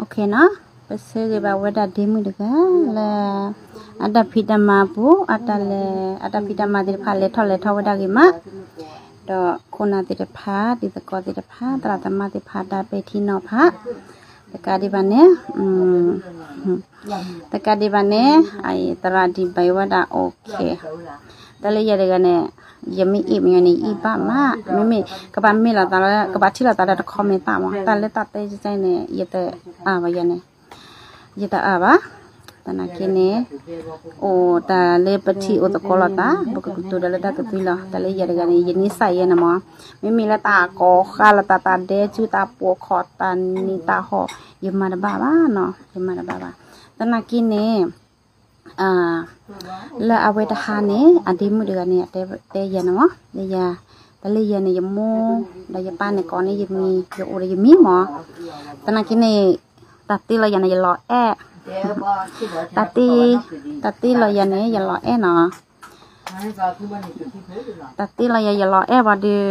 နီၤ, ပဆၢဂ့ၤဘၣ်ဝဲဒၣ်ဒ့မုၣ်တဂၤလၢ အတၢ်ဖံးတၢ်မၤအပူၤ အတၢ်လဲၤ အတၢ်ဖံးတၢ်မၤသ့ၣ်တဖၣ် လဲၤထီၣ်လဲၤထီဝဲဒၣ်ဂ့ၤမး, ဒီးခိၣ်နၢ်သ့ၣ်တဖၣ် တံၤသကိးသ့ၣ်တဖၣ် သရၣ်သမါသ့ၣ်တဖၣ် တၢ်ပဲာ်ထံနီၤဖး တကးဒံးဘၣ်န့ၣ် တကးဒံးဘၣ်န့ၣ် အသရၣ်ဒံးဘၣ်ဝဲဒၣ် okay, တၢ်လၢယၤတဂၤန့ၣ် ယမ့ၢ်အ့ၣ်မ့ၢ်န့ၣ် ယအ့ၣ်ဘၣ်မး, မ့မ့ၢ်ကဘၣ်မ့ၢ်လီၤသးလၢ ကဘၣ်ထံၣ်လီၤသးလၢတခီမ့ၢ်သၣ်မး တၢ်လၢတၢ်တဲယဲန့ၣ် ယတအၢၣ်ဘၣ်ယၤန့ၣ်, ယတအၢၣ်ဘၣ်, သနာ်က့န့ၣ် အိၣ်တၢ်လၢပထံၣ်အိၣ်သကိးလိာ်သး ပကကတိၤဒီးလၢတၢ်ကသွံလီၤ တၢ်လၢယၤတဂၤန့ၣ် ယန့ၢ်စၢ်ယဲန့ၣ်မး, မ့မ့ၢ်လၢတၢ်ကိးဃါလိာ်သး တၢ်ဒဲးစု တၢ်ပိာ်ခီၣ် တၢ်နံၤတၢ်ဟီၣ် ယမၤတဘၣ်ဘၣ်နီၤ ယမၤတဘၣ်ဘၣ်, သနာ်က့န့ၣ် လၢအဝဲတဟါန့ၣ် အဒ့မုၣ်တဂၤန့ၣ် တဲယၤန့ၣ်မး လၢယၤ, တၢ်လၢယၤန့ၣ် ယမိၢ် ဒီးယပၢ်န့ၣ်ကိးန့ၢ်ယမံၤ ယအိၣ်ဒီးယမံၤမး, သနာ်က့န့ၣ် တၢ်တ့လီၤယၤန့ၣ် ယလီၤအဲၣ်, တၢ်တ့, တၢ်တ့လီၤယၤန့ၣ် ယလီၤအဲၣ်နီၤ, တၢ်တ့လီၤယၤ ယလီၤအဲၣ်ဘၣ်ဒီး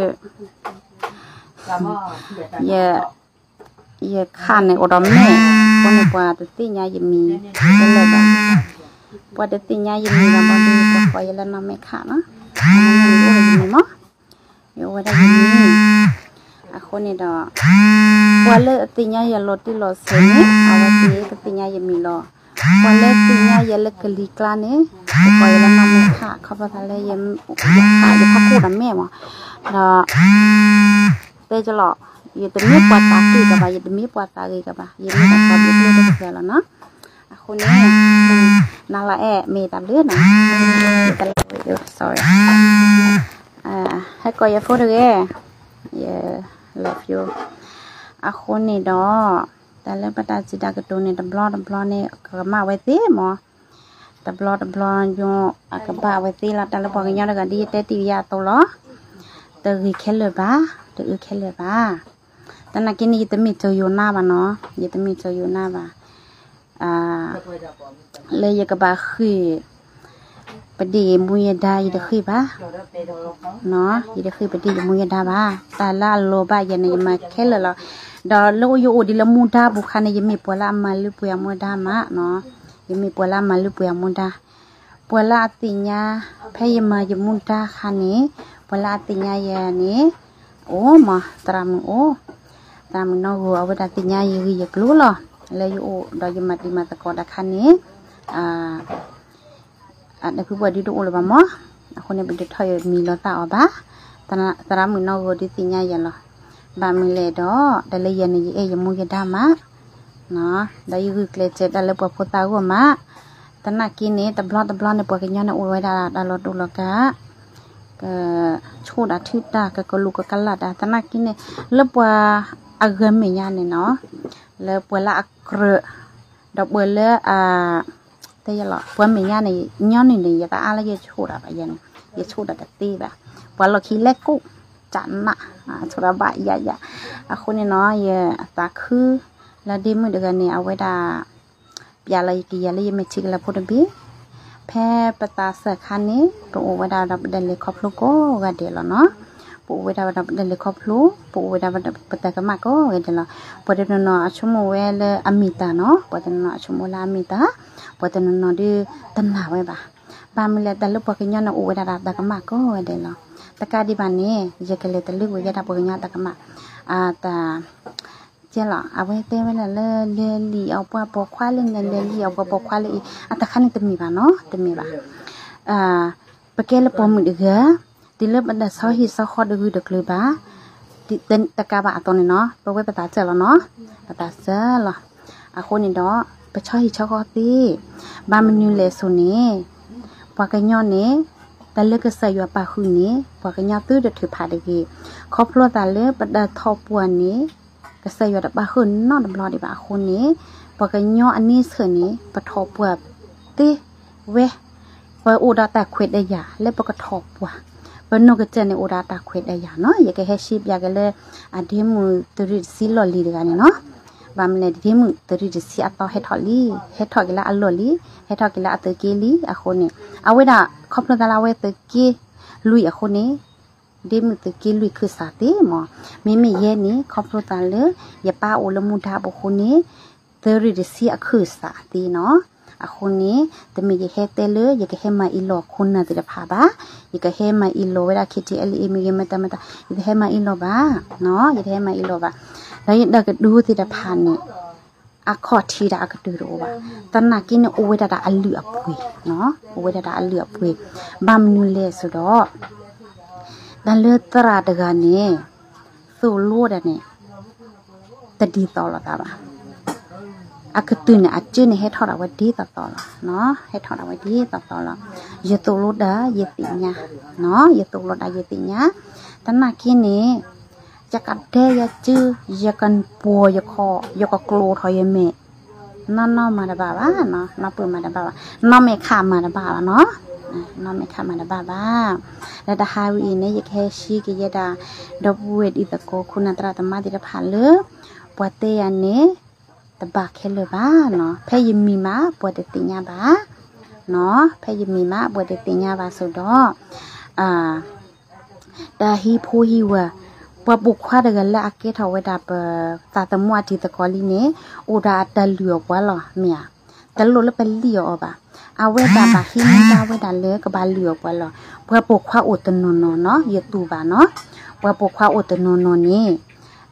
ယ ယခါန့ၣ်အိၣ်ဒီးမဲာ်, အဃိန့ၣ်ပှၤတသ့ၣ်ညါယမံၤ တလဲၤဘၣ်, ပှၤတသ့ၣ်ညါယမံၤဘၣ်ဘၣ်ဒီး ပှၤကိးယၤလၢနီၢ်မဲာ်ခးနီၤ, ယအိၣ်ဒီးယမံၤမး, ယအိၣ်ဝဲဒၣ်ယမံၤ, အဃိန့ၣ်ဒီး ပှၤလၢအသ့ၣ်ညါယၤလီၤတံၢ်လီၤဆဲးန့ၣ် အဝဲသ့ၣ်ကသ့ၣ်ညါယမံၤလီၤ, ပှၤလၢသ့ၣ်ညါယၤလၢကလံၤကျါန့ၣ် ပှၤကိးယၤလၢနီၢ်မဲာ်ခး ခီဖျိသးလၢ ယခါယဖးခိၣ်ဒီးမဲာ်မး, ဒီး တဲကလီၤ, ယတမ့ၢ်ပှၤသးက့ၤကဘၣ် ယတမ့ၢ်ပှၤသးဂ့ၤကဘၣ် ယမ့ၢ်ပှၤသးဘျ့ဘျ့တကဲလီၤနီၤ, အဃိန့ၣ် နၤလီၤအဲၣ်မ့ၢ်တၢ်ဘျုးနီၤ, sorry, ဟဲကိးယဖိတဂ့ၤ, ယ love you, အဃိန့ၣ်ဒီး တၢ်လၢပတၢ်စံးတၢ်ကတိၤန့ၣ် တဘျီတဘျီန့ၣ် ကကမၣ်ဝဲသ့မး, တဘျီတဘျီညိ အကဘၣ်ဝဲသ့လီၤ, တၢ်လၢပှၤကညီတဂၤဒ်ယတဲတ့ၢ်ယၤအသိးလီၤ, တဂ့ၤခဲလၢာ်ဘၣ်, တအၢခဲလၢာ်ဘၣ်, သနာ်က့န့ၣ် ယတမ့ၢ်ကၠိယိၤနၢ်ဘၣ်နီၤ, ယတမ့ၢ်ကၠိယိၤနၢ်ဘၣ်, လၢယကဘၣ်ဃ့ၢ် ပဒ့ၣ်ယမူယဒါ ယတဃ့ၢ်ဘၣ်, ယတဃ့ၢ်ပဒ့ၣ်ယမူယဒါဘၣ်, တၢ်လၢအလိၤဘၣ်ယၤန့ၣ် ယမၤခဲလၢာ်လီၤ, ဒီးလၢယအိၣ်ဒ်လၢမူဒါပူၤခါန့ၣ် ယမ့ၢ်ပှၤလၢအမၤလုၢ်ပှ့ၤအမူဒါမးနီၤ, ယမ့ၢ်ပှၤလၢအမၤလုၢ်ပှ့ၤအမူဒါ, ပှၤလၢအသ့ၣ်ညါ ဖဲယမၤယမူဒါခါန့ၣ် ပှၤလၢအသ့ၣ်ညါယၤန့ၣ် အိၣ်မး သရၣ်မုၣ်အိၣ်, သရၣ်မုၣ်နီၢ်ဂိၤ အဝဲဒၣ်သ့ၣ်ညါယဂ့ၢ်ယကျိၤလီၤ, လၢယအိၣ်ဒီးယမၤတံၤမၤသကိးတၢ်ခါန့ၣ် အတဖုပှၤဒုတအိၣ်လၢၤဘၣ်မး, အဃိန့ၣ် ပဒုးထီၣ်ယမံၤလီၤသးအီၤဘၣ်, သရၣ်မုၣ်နီၢ်ဂိၤဒုးသ့ၣ်ညါယၤလီၤ, ဘၣ်မနုၤလဲၣ်ဒီး တၢ်လၢယၤန့ၣ် ယအဲၣ်ယမူယဒါမး, ဒီးယဂုာ်ကျဲးစၢးတၢ်လၢပှၤဖိသၣ်အဂီၢ်မး, သနာ်က့န့ၣ် တဘျီတဘျီန့ၣ် ပှၤကညီန့ၣ်အိၣ်ဝဲဒၣ်တၢ်လီၤတူာ်လီၤကာ် က ဆိၣ်ဒၣ်ထုတၢ် ကကလူးကကလၢ်တၢ် သနာ်က့န့ၣ် လၢပှၤအဂၤမဲာ်ညါန့ၣ်နီၤ, လၢပှၤလၢအကြၢး ဒီးပှၤလၢအ တဲယၤလီၤ ပှၤမဲာ်ညါန့ၣ် ညီနုၢ်န့ၣ် ယတအါလၢယဆိၣ်ဒၣ်ဘၣ်ယၤန့ၣ် ယဆိၣ်ဒၣ်တသ့ဘၣ်, ပှၤလီၢ်ခံလဲၤကူၣ် ကနး ဆိၣ်ဒၣ်ဘၣ်ယၤယၤ, အဃိန့ၣ်နီၤ ယသးခု လၢဒ့မုၣ်တဂၤန့ၣ် အဝဲဒၣ် ပျးလီၤယကယၤလၢယမဲာ်ထံကလၢၤဖိတဘ့ၣ်, ဖဲပသးစၢ်ခါန့ၣ် ပအိၣ်ဝဲဒၣ်ဒီးပဒဲးလဲၤခီဖျိကိးဂၤဒဲးလီၤနီၤ, ပအိၣ်ဝဲဒၣ်ဒီးပဒဲးလဲၤခီဖျိ ပအိၣ်ဝဲဒၣ်ပတၢ်ကမၣ်ကိးဂၤဒဲးလီၤ, ပှၤတနီၤနီၤအဆိကမိၣ်ဝဲလၢအမ့ၢ်တၢ်နီၤ, ပှၤတနီၤနီၤအဆိကမိၣ်လၢအမ့ၢ်တၢ်, ပှၤတနီၤနီၤဒုးတနာ်ဝဲဘၣ်, ဘၣ်မနုၤလဲၣ် တၢ်လၢပှၤကညီန့ၣ်အိၣ်ဝဲဒၣ်ဒီးတၢ်ကမၣ်ကိးဂၤဒဲးလီၤ, တကးဒံးဘၣ်န့ၣ် ယကလဲၤတလၢကွံာ်ယဲဒၣ်ပှၤကညီတၢ်ကမၣ်, အတၢ် ကဲလီၤ အဝဲတဲဝဲဒၣ်လၢ လဲၤလံၣ်အီၣ်ပှၤပိာ်ခွါလၢန့ၣ် လဲၤလံၣ်အီၣ်ပှၤပိာ်ခွါလၢအံၤ အတၢ်ခါန့ၣ်တမ့ၢ်ဘၣ်နီၤ တမ့ၢ်ဘၣ်, ပကဲလၢပိာ်မုၣ်တဂၤ တုၤလၢပတဆီဟံၣ်ဆီဃီတဂုာ်တကျၢၤဘၣ်, တကးဘၣ်အသိးန့ၣ်နီၤ ပဝဲပသးစၢ်လီၤနီၤ ပသးစၢ်လီၤ, အဃိန့ၣ်ဒီး ပဆီဟံၣ်ဆီဃီသ့, ဘၣ်မနုၤလဲၣ်ဆိန့ၣ် ပှၤကညီန့ၣ် တၢ်လၢကစၢ်ယွၤပာ်ဃုာ်န့ၣ် ပှၤကညီသုတထုးဖးတဂ့ၤ, ခီဖျိသးလၢပတၢ်ထီၣ်ပှၢ်န့ၣ် ကစၢ်ယွၤတပာ်ဃုာ်နီတဘျီဒံးဘၣ်အဃိန့ၣ်, ပှၤကညီအန့ဆၢၣ်န့ၣ် ပထီၣ်ပှၢ်သ့ဝဲ, ပအိၣ်ဒီးတၢ်ခွဲးတၢ်ယာ်လၢပကထီၣ်ပှၢ်, ပနီၢ်ကစၢ်န့ၣ်အိၣ်ဒီးတၢ်ခွဲးတၢ်ယာ်နီၤ, ယကဟဲရှဲပျးက့ၤလၢ အဒ့မုၣ်သုးရ့ၣ်တဆံလီၢ်လံၤတဂၤန့ၣ်နီၤ, ဘၣ်မနုၤလဲၣ် ဒ့မုၣ်သုးရ့ၣ်တဆံအသီဟဲထီၣ်လံ, ဟဲထီၣ်က့ၤလၢအလီၢ်လံ, ဟဲထီၣ်က့ၤလၢအသုးက့လံ, အဃိန့ၣ် အဝဲဒၣ်ခီဖျိသးလၢအဝဲသုးက့လွံၢ်အဃိန့ၣ် ဒ့မုၣ်သုးက့လွံၢ်ခုၣ်စၢ်သ့မး, မ့မ့ၢ်ယဲန့ၣ် ခီဖျိသးလၢ ယပၢ်အိၣ်လၢမူဒါပူၤအဃိန့ၣ်, သုးရ့ၣ်တဆံအခုၣ်စးသ့နီၤ. အဃိန့ၣ် တမ့ၢ်ယဟဲတဲလၢ ယကဟဲမၤအ့ၣ်လိာ်ခိၣ်နၢ်သ့ၣ်တဖၣ်ဘၣ်, ယကဟဲမၤအ့ၣ်လိာ်ဝဲဒၣ် ခ့ထံအဲလ်အ့ မ့ၢ်ဂ့ၤမတၤမတၤ, ယတဟဲမၤအ့ၣ်လိာ်ဘၣ်, ယတဟဲမၤအ့ၣ်လိာ်ဘၣ်. ဒီးယတၢ်ကဒုသ့ၣ်တဖၣ်န့ၣ် အခီၣ်ထံးတၢ်အကတုၤတအိၣ်ဘၣ်. သနာ်က့န့ၣ် အိၣ်ဝဲဒၣ်တၢ်အလုၢ်အပှ့ၤ, အိၣ်ဝဲဒၣ်တၢ်အလုၢ်အပှ့ၤ, ဘၣ်မနုၤလဲၣ်ဆိဒီး တၢ်လၢသရၣ်တဂၤန့ၣ် သိၣ်လိတၢ်န့ၣ် တဒ်သိးလိာ်သးဘၣ်. အကတုၤန့ၣ် အစၢန့ၣ် ဟဲထီၣ်ဒၣ်ဝဲဒ်သိးသိးလီၤ, ဟဲထီၣ်ဒၣ်ဝဲဒ်သိးသိးလီၤ. ယသိၣ်လိတၢ်ယသ့ၣ်ညါ, ယသိၣ်လိတၢ်ယသ့ၣ်ညါ. သနာ်က့န့ၣ် ယကဒဲယစု, ယကပှီၤယခီၣ်, ယကကျိၤထီၣ်ယမဲာ်, နီၢ်နီၢ်မၤတဘၣ်ဘၣ်, နီၢ်ပၢၢ်မၤတဘၣ်ဘၣ်, နီၢ်မဲာ်ခးမၤတဘၣ်ဘၣ်နီၤ, နီၢ်မဲာ်ခးမၤတဘၣ်ဘၣ်. လၢတဟါဝဲအံၤန့ၣ် ယကဟဲရှံကယဲဒၣ် ဒီပုၢ်ဝဲၢ်ဒ်သိးကိး ခိၣ်နၢ်သရၣ်သမါသ့ၣ်တဖၣ်လၢ ပှၤတဲယၤန့ၣ် တဘၣ်ခဲလၢာ်ဘၣ်နီၤ, ဖဲယမံၤမး ပှၤတသ့ၣ်ညါဘၣ်, ဖဲယမံၤမး ပှၤတသ့ၣ်ညါဘၣ်ဆိဒီး တၢ်ဟံးဖိဟံးဝၤ, ပှၤပိာ်ခွါတဂၤလၢအကဲထီၣ်ဝဲဒၣ်ပသးသမူအတံၤသကိးလံန့ၣ် အိၣ်ဒီးအတၢ်လုၢ်အီၣ်ပှၤလီၤ, မ့ၢ်ဧါ. တလိၣ်လၢပလံၣ်အီၤအီၤဘၣ်. အဝဲဒၣ်ဘၣ်ဟံးမူဒါဝဲဒၣ်လၢကဘၣ်လုၢ်အီၣ်ပှၤလီၤ. ပှၤပိာ်ခွါအိၣ်တနီၤနီၤနီၤ ယတူၢ်ဘၣ်နီၤ, ပှၤပိာ်ခွါအိၣ်တနီၤနီၤန့ၣ်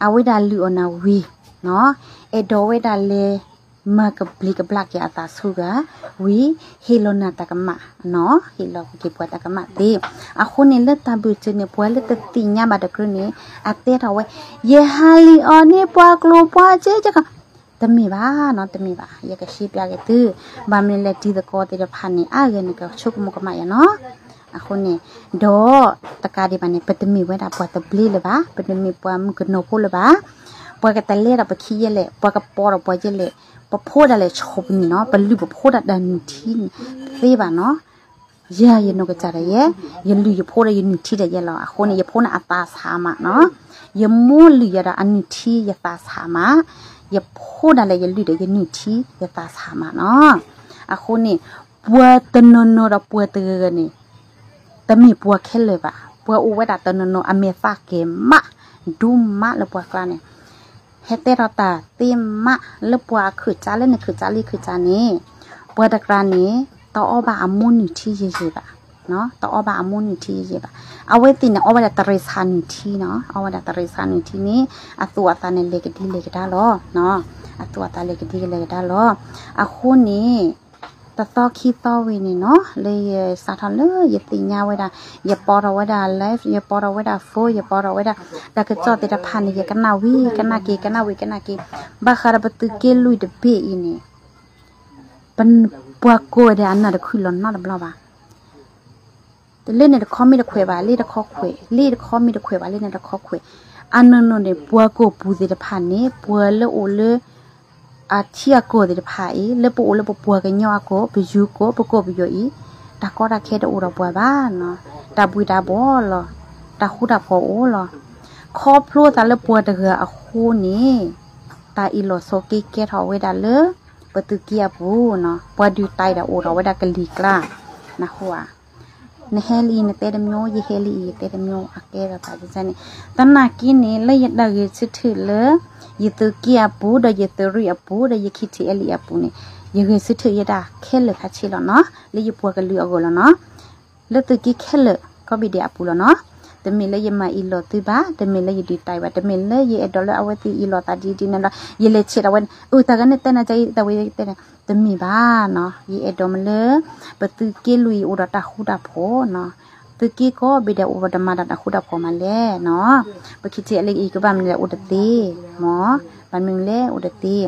အဝဲဒၣ်လုၢ်အီၣ်နၤဝံၤ အဲၣ်ဒိးဝဲဒၣ်လၢ မၤကဘျံးကဘျၣ်က့ၤအသးဆူဂၤ ဝံၤ ဟ့ၣ်လီၤနၤတၢ်ကမၣ်နီၤ, ဟ့ၣ်လီၤက့ၤပှၤတၢ်ကမၣ်သ့. အဃိန့ၣ် လၢတၢ်ဘၢၣ်စၢၤန့ၣ် ပှၤလၢတသ့ၣ်ညါဘၣ်တကြၢးန့ၣ် အတဲထီၣ်ဝဲ ယဟးလံအီၤန့ၣ် ပှၤကျိၤပှၤစ့ကီး, တမ့ၢ်ဘၣ်နီၤ, တမ့ၢ်ဘၣ်. ယကရှင်းပြက့ၤသု, ဘၣ်မနုၤလဲၣ် တံၤသကိးသ့ၣ်တဖၣ်န့ၣ် အါဂၤန့ၣ် ကဆိကမိၣ်ကမၣ်ယၤနီၤ. အဃိန့ၣ် ဒီးတကးဒံးဘၣ်န့ၣ် ပတမ့ၢ်ဝဲဒၣ်ပှၤသဘျ့လၢၤဘၣ်, ပတမ့ၢ်ပှၤမုၣ်ကနီၤဖိလၢၤဘၣ်. ပှၤကတလဲဒီးပခံယဲလဲၣ်, ပှၤကပိာ်ဒီးပှၤယဲလဲၣ်, ပဖိဒၣ်လဲာ်ဆိးပနံၣ်နီၤ, ပလုၢ်ပဖိဒၣ်တၢ်နုၢ်ထံန့ၣ်သ့ဘၣ်နီၤ. ယၤယနီၢ်ကစၢ်ဒၣ်ယဲ, ယလုၢ်ယဖိဒီးယနုၢ်ထံဒၣ်ယဲလီၤ. အဃိန့ၣ် ယဖိန့ၣ်အသးဆးမးနီၤ, ယမိၢ်လုၢ်ယၤဒီးအနုၢ်ထံယသးဆးမး, ယဖိဒၣ်လဲာ်ယလုၢ်ဒီးယနုၢ်ထံယသးဆးမးနီၤ. အဃိန့ၣ် ပှၤတနီၤနီၤဒီးပှၤတဂၤဂၤန့ၣ် တမ့ၢ်ပှၤခဲလၢာ်ဘၣ်. ပှၤအိၣ်ဝဲဒၣ်တနီၤနီၤ အမဲာ်သၣ်ကဲၤမး, ဒူမးလၢပှၤကျါန့ၣ်, ဟဲတဲထီၣ်တၢ်သ့မးလၢပှၤအခုၣ်ကၢ်လၢနခုၣ်ကၢ်လံခုၣ်ကၢ်န့ၣ်, ပှၤတကျါန့ၣ် တအီၣ်ဘၣ်အမိၢ်နုၢ်ထံယဲၢ်ယဲၢ်ဘၣ်, တအီၣ်ဘၣ်အမိၢ်နုၢ်ထံယဲၢ်ယဲၢ်ဘၣ်. အဝဲသ့ၣ်န့ၣ် အီၣ်ဝဲဒၣ်တရံးဆၣ်နုၢ်ထံနီၤ, အီၣ်ဝဲဒၣ်တရံးဆၣ်နုၢ်ထံန့ၣ် အသူၣ်အသးန့ၣ် လဲၤကဒံလဲၤကဒါလီၤ. အသူၣ်အသးလဲၤကဒံကလဲၤကဒါလီၤ. အဃိန့ၣ် တသီခံသီဝံၤန့ၣ်နီၤ လၢယစးထီၣ်လၢယသ့ၣ်ညါဝဲဒၣ်, ယပိာ်ထီၣ်ဝဲဒၣ် live, ယပိာ်ထီၣ်ဝဲဒၣ် phone, ယပိာ်ထီၣ်ဝဲဒၣ် တၢ်ကစီၣ်သ့ၣ်တဖၣ်န့ၣ် ယကနၣ်ဝံၤကနၣ်က့ၤ ကနၣ်ဝံၤကနၣ်က့ၤ, ဘၣ်ဃးဒီးပသုးက့လွံၢ်တဘ့ၣ်အံၤန့ၣ် ပှၤကိးဂၤဒဲးအနၢ်တခုၣ်လီၤနီတဘျီဘၣ်. လၢန့ၣ်တခီမ့ၢ်တခွဲးဘၣ် လ့ၣ်တခီခွဲး, လ့ၣ်တခီမ့ၢ်တခွဲးဘၣ် လၢန့ၣ်တခီခွဲး. အနီၢ်နီၢ်န့ၣ် ပှၤကိာ်ပူၤသ့ၣ်တဖၣ်န့ၣ် ပှၤလၢအိၣ်လၢ အထံအကီၢ်သ့ၣ်တဖၣ်အံၤ လၢပအိၣ်လၢပပှၤကညီအကီၢ် ပယူၤကီၢ် ပကီၢ်ပယီၤအံၤ တၢ်ကီတၢ်ခဲတအိၣ်ဒီးပှၤဘၣ်နီၤ, တၢ်ဘှံးတၢ်ဘှီလီၤ, တၢ်ဃူတၢ်ဖိးအိၣ်လီၤ. ခီဖျိသးလၢပှၤတဂၤအဃိန့ၣ် တၢ်အ့ၣ်လိာ်ဆိးက့ကဲထီၣ်ဝဲဒၣ်လၢ ပသုးက့အပူၤနီၤ, ပှၤဒုးတၢ်အံၤဒီးအိၣ်ထီၣ်ဝဲဒၣ်ကလံၤကျါ, နၢ်ဟူဧါ. နဟဲလံအံၤနတဲတမျိုး, ယဟဲလံအံၤယတဲတမျိုး, အကဲထီၣ်သးန့ၣ်, သနာ်က့န့ၣ် လၢယတၢ်ဂဲၤဆၢထၢၣ်လၢ ယသုးက့အပူၤ ဒီးယသုးရ့ၣ်အပူၤ ဒီးယခံထံအဲလံအပူၤန့ၣ် ယဂဲၤဆၢထၢၣ်ယဲဒၣ်ခဲလၢာ်ခဲဆ့လီၤနီၤ, လၢယပှၤကလုာ်အဂီၢ်လီၤနီၤ. လၢသုးက့ခဲလၢာ် ကိးဘ့ၣ်ဒဲးအပူၤလီၤနီၤ. တမ့ၢ်လၢယမၤအ့ၣ်လိာ်သုဘၣ်, တမ့ၢ်လၢယဒုးတၢ်အံၤဘၣ်, တမ့ၢ်လၢယအဲၣ်ဒိးလၢအဝဲသ့ၣ်အ့ၣ်လိာ်သးဒ်ဒ်န့ၣ်လီၤ. ယလဲၤဆဲးထီၣ်ဝဲ, အၢ တၢ်ဂၤန့ၣ်တဲနၤကဲအံၤ တၢ်ဝဲတဲနၤ, တမ့ၢ်ဘၣ်နီၤ. ယအဲၣ်ဒိးမ့ၢ်လၢ ပသုးက့လွံၢ်အံၤအိၣ်ဒီးတၢ်ဃူတၢ်ဖိးနီၤ. သုးက့ကိးဘ့ၣ်ဒဲးအိၣ်ဒီးမၤဒီးတၢ်ဃူတၢ်ဖိးမးလဲၣ်နီၤ. ပခံထံအဲလံအံၤကဘၣ်မနုၤလဲၣ်အိၣ်တသ့, မ့ၢ်, ဘၣ်မနုၤလဲၣ်အိၣ်တသ့.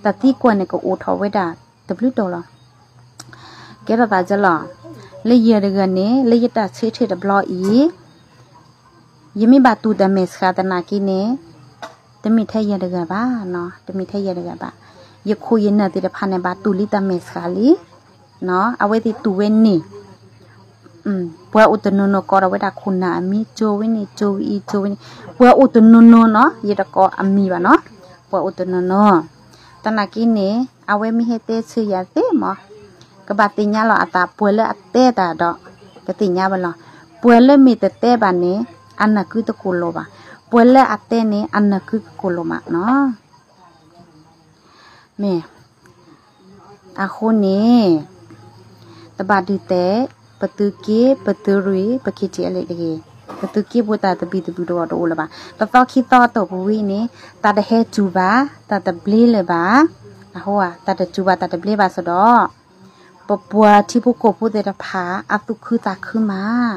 တၢ်သံကွၢ်န့ၣ်ကအိၣ်ထီၣ်ဝဲဒၣ်တဘျုးတီၤလီၤ. ကဲထီၣ်သးကလီၤ. လၢယၤတဂၤန့ၣ် လၢယတၢ်ဆၢထၢၣ်တဘျီအံၤ ယမ့ၢ်ဘၣ်တူၢ်တၢ်မဲာ်ဆှးသနာ်က့န့ၣ် တမ့ၢ်ထဲယၤတဂၤဘၣ်နီၤ, တမ့ၢ်ထဲယၤတဂၤဘၣ်. ယခိၣ်ယနၢ်သ့ၣ်တဖၣ်န့ၣ် ဘၣ်တူၢ်လံတၢ်မဲာ်ဆှးလံနီၤ, အဝဲသ့ၣ်တူၢ်ဝဲန့ၣ် ပှၤအိၣ်တနီၤနီၤကိးထီၣ်ဝဲဒၣ်ခိၣ်နၢ်အမံၤ, ကၠိဝဲန့ၣ် ကၠိဝဲအံၤ ကၠိဝဲန့ၣ်, ပှၤအိၣ်တနီၤနီၤနီၤ, ယတကိးအမံၤဘၣ်နီၤ, ပှၤအိၣ်တနီၤနီၤ. သနာ်က့န့ၣ် အဝဲမ့ၢ်ဟဲတဲဆၢယၤသ့မး, ကဘၣ်သ့ၣ်ညါလီၤအသး ပှၤလၢအတဲတၢ်ဒီး ကသ့ၣ်ညါဝဲလီၤ. ပှၤလၢမ့ၢ်တတဲဘၣ်န့ၣ် အနၢ်ကုတကိၢ်လိာ်ဘၣ်, ပှၤလၢအတဲန့ၣ် အနၢ်ကုကကိၢ်လိာ်မးနီၤ. မ့ၢ် အဃိန့ၣ် တဘၣ်ဒုးတဲ ပသုးက့ ပသုးရ့ၣ် ပ ခ့ထံအဲလ့ တဂ့ၤ, ပသုးက့ဖိတၢ်သဘံၣ်သဘုၣ်တအိၣ်တအိၣ်လၢၤဘၣ်. တသီခံသီအတီၢ်ပူၤဝံၤန့ၣ် တၢ်တဟဲစူၤဘၣ်, တၢ်တဘျ့လၢၤဘၣ်. အဃိ တၢ်တစူၤဘၣ် တၢ်တဘျ့ဘၣ်စ့ၢ်ဒီး ပပှၤထံဖိကီၢ်ဖိသ့ၣ်တဖၣ် အသူၣ်ခုသးခုမး,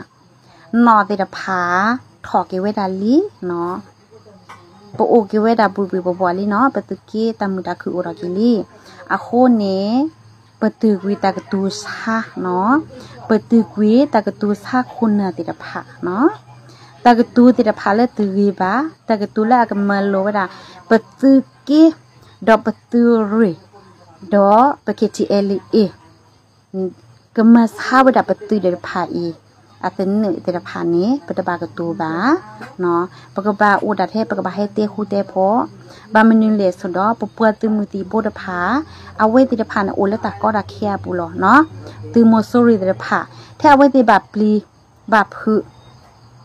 နီၢ်သ့ၣ်တဖၣ် ထီၣ်က့ၤဝဲဒၣ်လံနီၤ. ပအိၣ်က့ၤဝဲဒၣ်ဘှ့ၣ်ဘှ့ၣ်ဘှီၣ်ဘှီၣ်လံနီၤ, ပသုးက့တၢ်မုာ်တၢ်ခုၣ်အိၣ်ထီၣ်က့ၤလံ. အဃိန့ၣ် ပသုးကွံာ်တၢ်ကတိၤဆါနီၤ, ပသုးကွံာ်တၢ်ကတိၤဆါခိၣ်နၢ်သ့ၣ်တဖၣ်နီၤ, တၢ်ကတိၤသ့ၣ်တဖၣ်လၢတဂ့ၤဘၣ်, တၢ်ကတိၤလၢအကမၤလိာ်ဝဲဒၣ် ပသုးက့ ဒီးပသုးရ့ၣ် ဒီးပ ခ့ထံအဲလ့ ကမၤဆါဝဲဒၣ်ပသုးသ့ၣ်တဖၣ်အံၤ အသနၢၣ်သ့ၣ်တဖၣ်န့ၣ် ပတဘၣ်ကတိၤဘၣ်. ပကဘၣ်အိၣ်ဒၣ်ထဲ ပကဘၣ်ဟဲတဲဃူတဲဖိး, ဘၣ်မနုၤလဲၣ်စ့ၢ်ဒီး ပပှၤသုးမုၢ်သံၣ်ဘိတဖၣ် အဝဲသ့ၣ်တဖၣ်န့ၣ် အိၣ်လၢတၢ်ကီတၢ်ခဲအပူၤလီၤနီၤ. သုးမီၤစိရိၤသ့ၣ်တဖၣ် ထဲအဝဲသ့ၣ်ဘၣ်ပျံၤ ဘၣ်ဖုး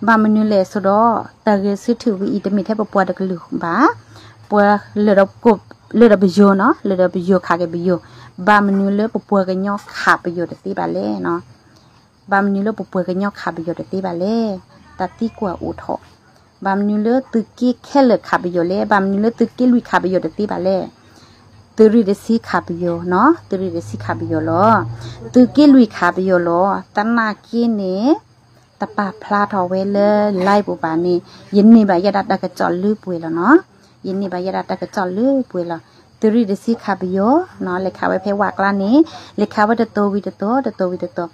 ဘၣ်မနုၤလဲၣ်စ့ၢ်ဒီး တၢ်ဂဲၤဆၢထၢၣ်ဝဲအံၤ တမ့ၢ်ထဲပပှၤတကလုာ်ဘၣ်, ပှၤလၢာ်ဒီး လၢာ်ဒီးပယီၤနီၤ, လၢာ်ဒီးပယီၤခးက့ၤပယီၤ, ဘၣ်မနုၤလၢပပှၤကညီခးပယီၤတသ့ဘၣ်လဲၣ်. ဘၣ်မနုၤလၢပပှၤကညီခးပယီၤတသ့ဘၣ်လဲၣ်. တၢ်သံကွၢ်အိၣ်ထီၣ်, ဘၣ်မနုၤလၢသုးက့ခဲလၢာ်ခးပယီၤလဲၣ်, ဘၣ်မနုၤလၢသုးက့လွံၢ်ခးပယီၤတသ့ဘၣ်လဲၣ်. သုးရ့ၣ်တဆံခးပယီၤနီၤ, သုးရ့ၣ်တဆံခးပယီၤလီၤ. သုးက့လွံၢ်ခးပယီၤလီၤ. သနာ်က့န့ၣ် တပာ်ဖျါထီၣ်ဝဲလၢ live ပူၤဘၣ်န့ၣ် ယန့ၢ်ဘၣ်ယဲဒၣ်တၢ်ကစီၣ်လၢပှဲၤလီၤနီၤ. ယန့ၢ်ဘၣ်ယဲဒၣ်တၢ်ကစီၣ်လၢပှဲၤလီၤ. သုးရ့ၣ်တဆံခးပယီၤနီၤ, လဲၤခးဝဲဖဲဝးကျါန့ၣ် လဲၤခးဝဲတတီၤဝံၤတတီၤ တတီၤဝံၤတတီၤ.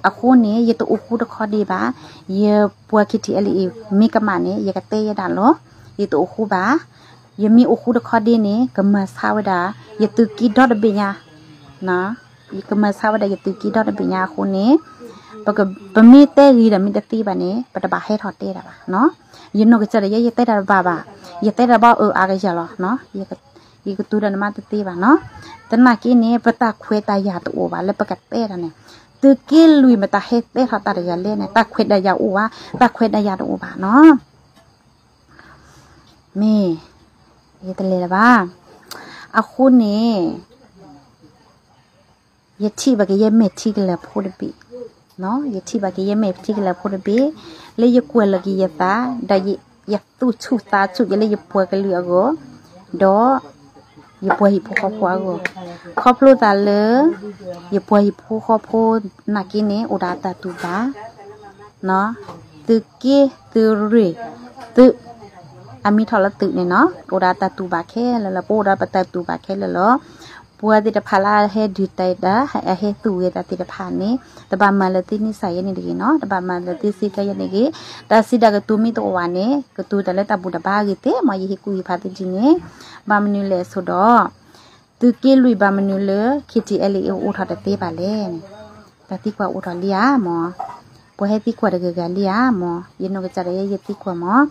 အဃိန့ၣ် ယတအိၣ်ဃူတခီဒ့ဘၣ်. ယပှၤ ခ့ထံအဲလ့ အံၤ မ့ၢ်ကမၣ်န့ၣ် ယကတဲယဲဒၣ်လီၤ. ယတအိၣ်ဃူဘၣ်. ယမ့ၢ်အိၣ်ဃူတခီဒ့န့ၣ် ကမၤဆါဝဲဒၣ် ယသုးက့ဒီတဘ့ၣ်ညါ ယကမၤဆါဝဲဒၣ်ယသုးက့ဒီတဘ့ၣ်ညါအဃိန့ၣ် ပမ့ၢ်တဲဂ့ၤဒီးမ့ၢ်တသ့ဘၣ်န့ၣ် ပတဘၣ်ဟဲထီၣ်တဲတၢ်ဘၣ်နီၤ. ယနီၢ်ကစၢ်ဒၣ်ယဲ ယတဲတၢ်တဘၣ်ဘၣ်, ယတဲတၢ်ဘၣ်အၢအါကယၤလီၤ. ယကတိၤတၢ်န့ၣ်မးတသ့ဘၣ်နီၤ. သနာ်က့န့ၣ် ပတၢ်ခွဲးတၢ်ယာ်တအိၣ်ဘၣ်လၢပကတဲတၢ်န့ၣ်, သုးက့လွံၢ်မတၤဟဲတဲထီၣ်တၢ်တဂၤလဲၣ်န့ၣ် တၢ်ခွဲးတၢ်ယာ်အိၣ်ဘၣ်, တၢ်ခွဲးတၢ်ယာ်တအိၣ်ဘၣ်နီၤ. မ့ၢ် ယတလဲၤလၢၤဘၣ်. အဃိန့ၣ် ယထံၣ်ဘၣ်က့ၤယဲမဲာ်ထံကလၢၤဖိတဘ့ၣ်, ယထံၣ်ဘၣ်က့ၤယဲမဲာ်ထံကလၢၤဖိတဘ့ၣ် လၢယကွၢ်လီၤက့ၤယသး ဒီးယသူၣ်ဆူၣ်သးဆူၣ်က့ၤလၢယပှၤကလုာ်အဂီၢ်, ဒီးယပှၤဟံၣ်ဖိဃီဖိအဂီၢ်, ခီဖျိသးလၢ ယပှၤဟံၣ်ဖိဃီဖိနာ်က့န့ၣ် အိၣ်ဒီးတၢ်တူၢ်ဘၣ် သုးက့ သုးရ့ၣ် သုး အမံၤထီၣ်လၢသုးန့ၣ်နီၤ အိၣ်ဒီးတၢ်တူၢ်ဘၣ်ခဲလၢာ်လီၤ. ပအိၣ်ဒီးပတၢ်တူၢ်ဘၣ်ခဲလၢာ်လီၤ. ပှၤသ့ၣ်တဖၣ်လၢအဟဲဒုးတဲတၢ် အဟဲသူၣ်ဂဲၤတၢ်သ့ၣ်တဖၣ်န့ၣ် တဘၣ်မၤလၢသုနံၣ်စၢ်ယဲန့ၣ်တဂ့ၤနီၤ, တဘၣ်မၤလၢသုစ့ကဲယဲန့ၣ်ဂ့ၤ. တၢ်စံးတၢ်ကတိၤမ့ၢ်တအိၣ်ဘၣ်န့ၣ် ကတိၤတၢ်လၢတၢ်ဘူၣ်တၢ်ဘါအဂ့ၤသ့ မ်ယဟ့ၣ်ကူၣ်ဟ့ၣ်ဖးသုဒ်န့ၣ်, ဘၣ်မနုၤလဲၣ်အဆိဒီး သုးက့လွံၢ်ဘၣ်မနုၤလၢ ခ့ထံအဲလ့ အံၤအိၣ်ထီၣ်တသ့ဘၣ်လဲၣ်န့ၣ် တၢ်သံကွၢ်အိၣ်ထီၣ်လံဧါမၢ်, ပှၤဟဲသံကွၢ်တဂၤဂၤလံဧါမၢ်, ယနီၢ်ကစၢ်ဒၣ်ယဲ ယသံကွၢ်မၢ်,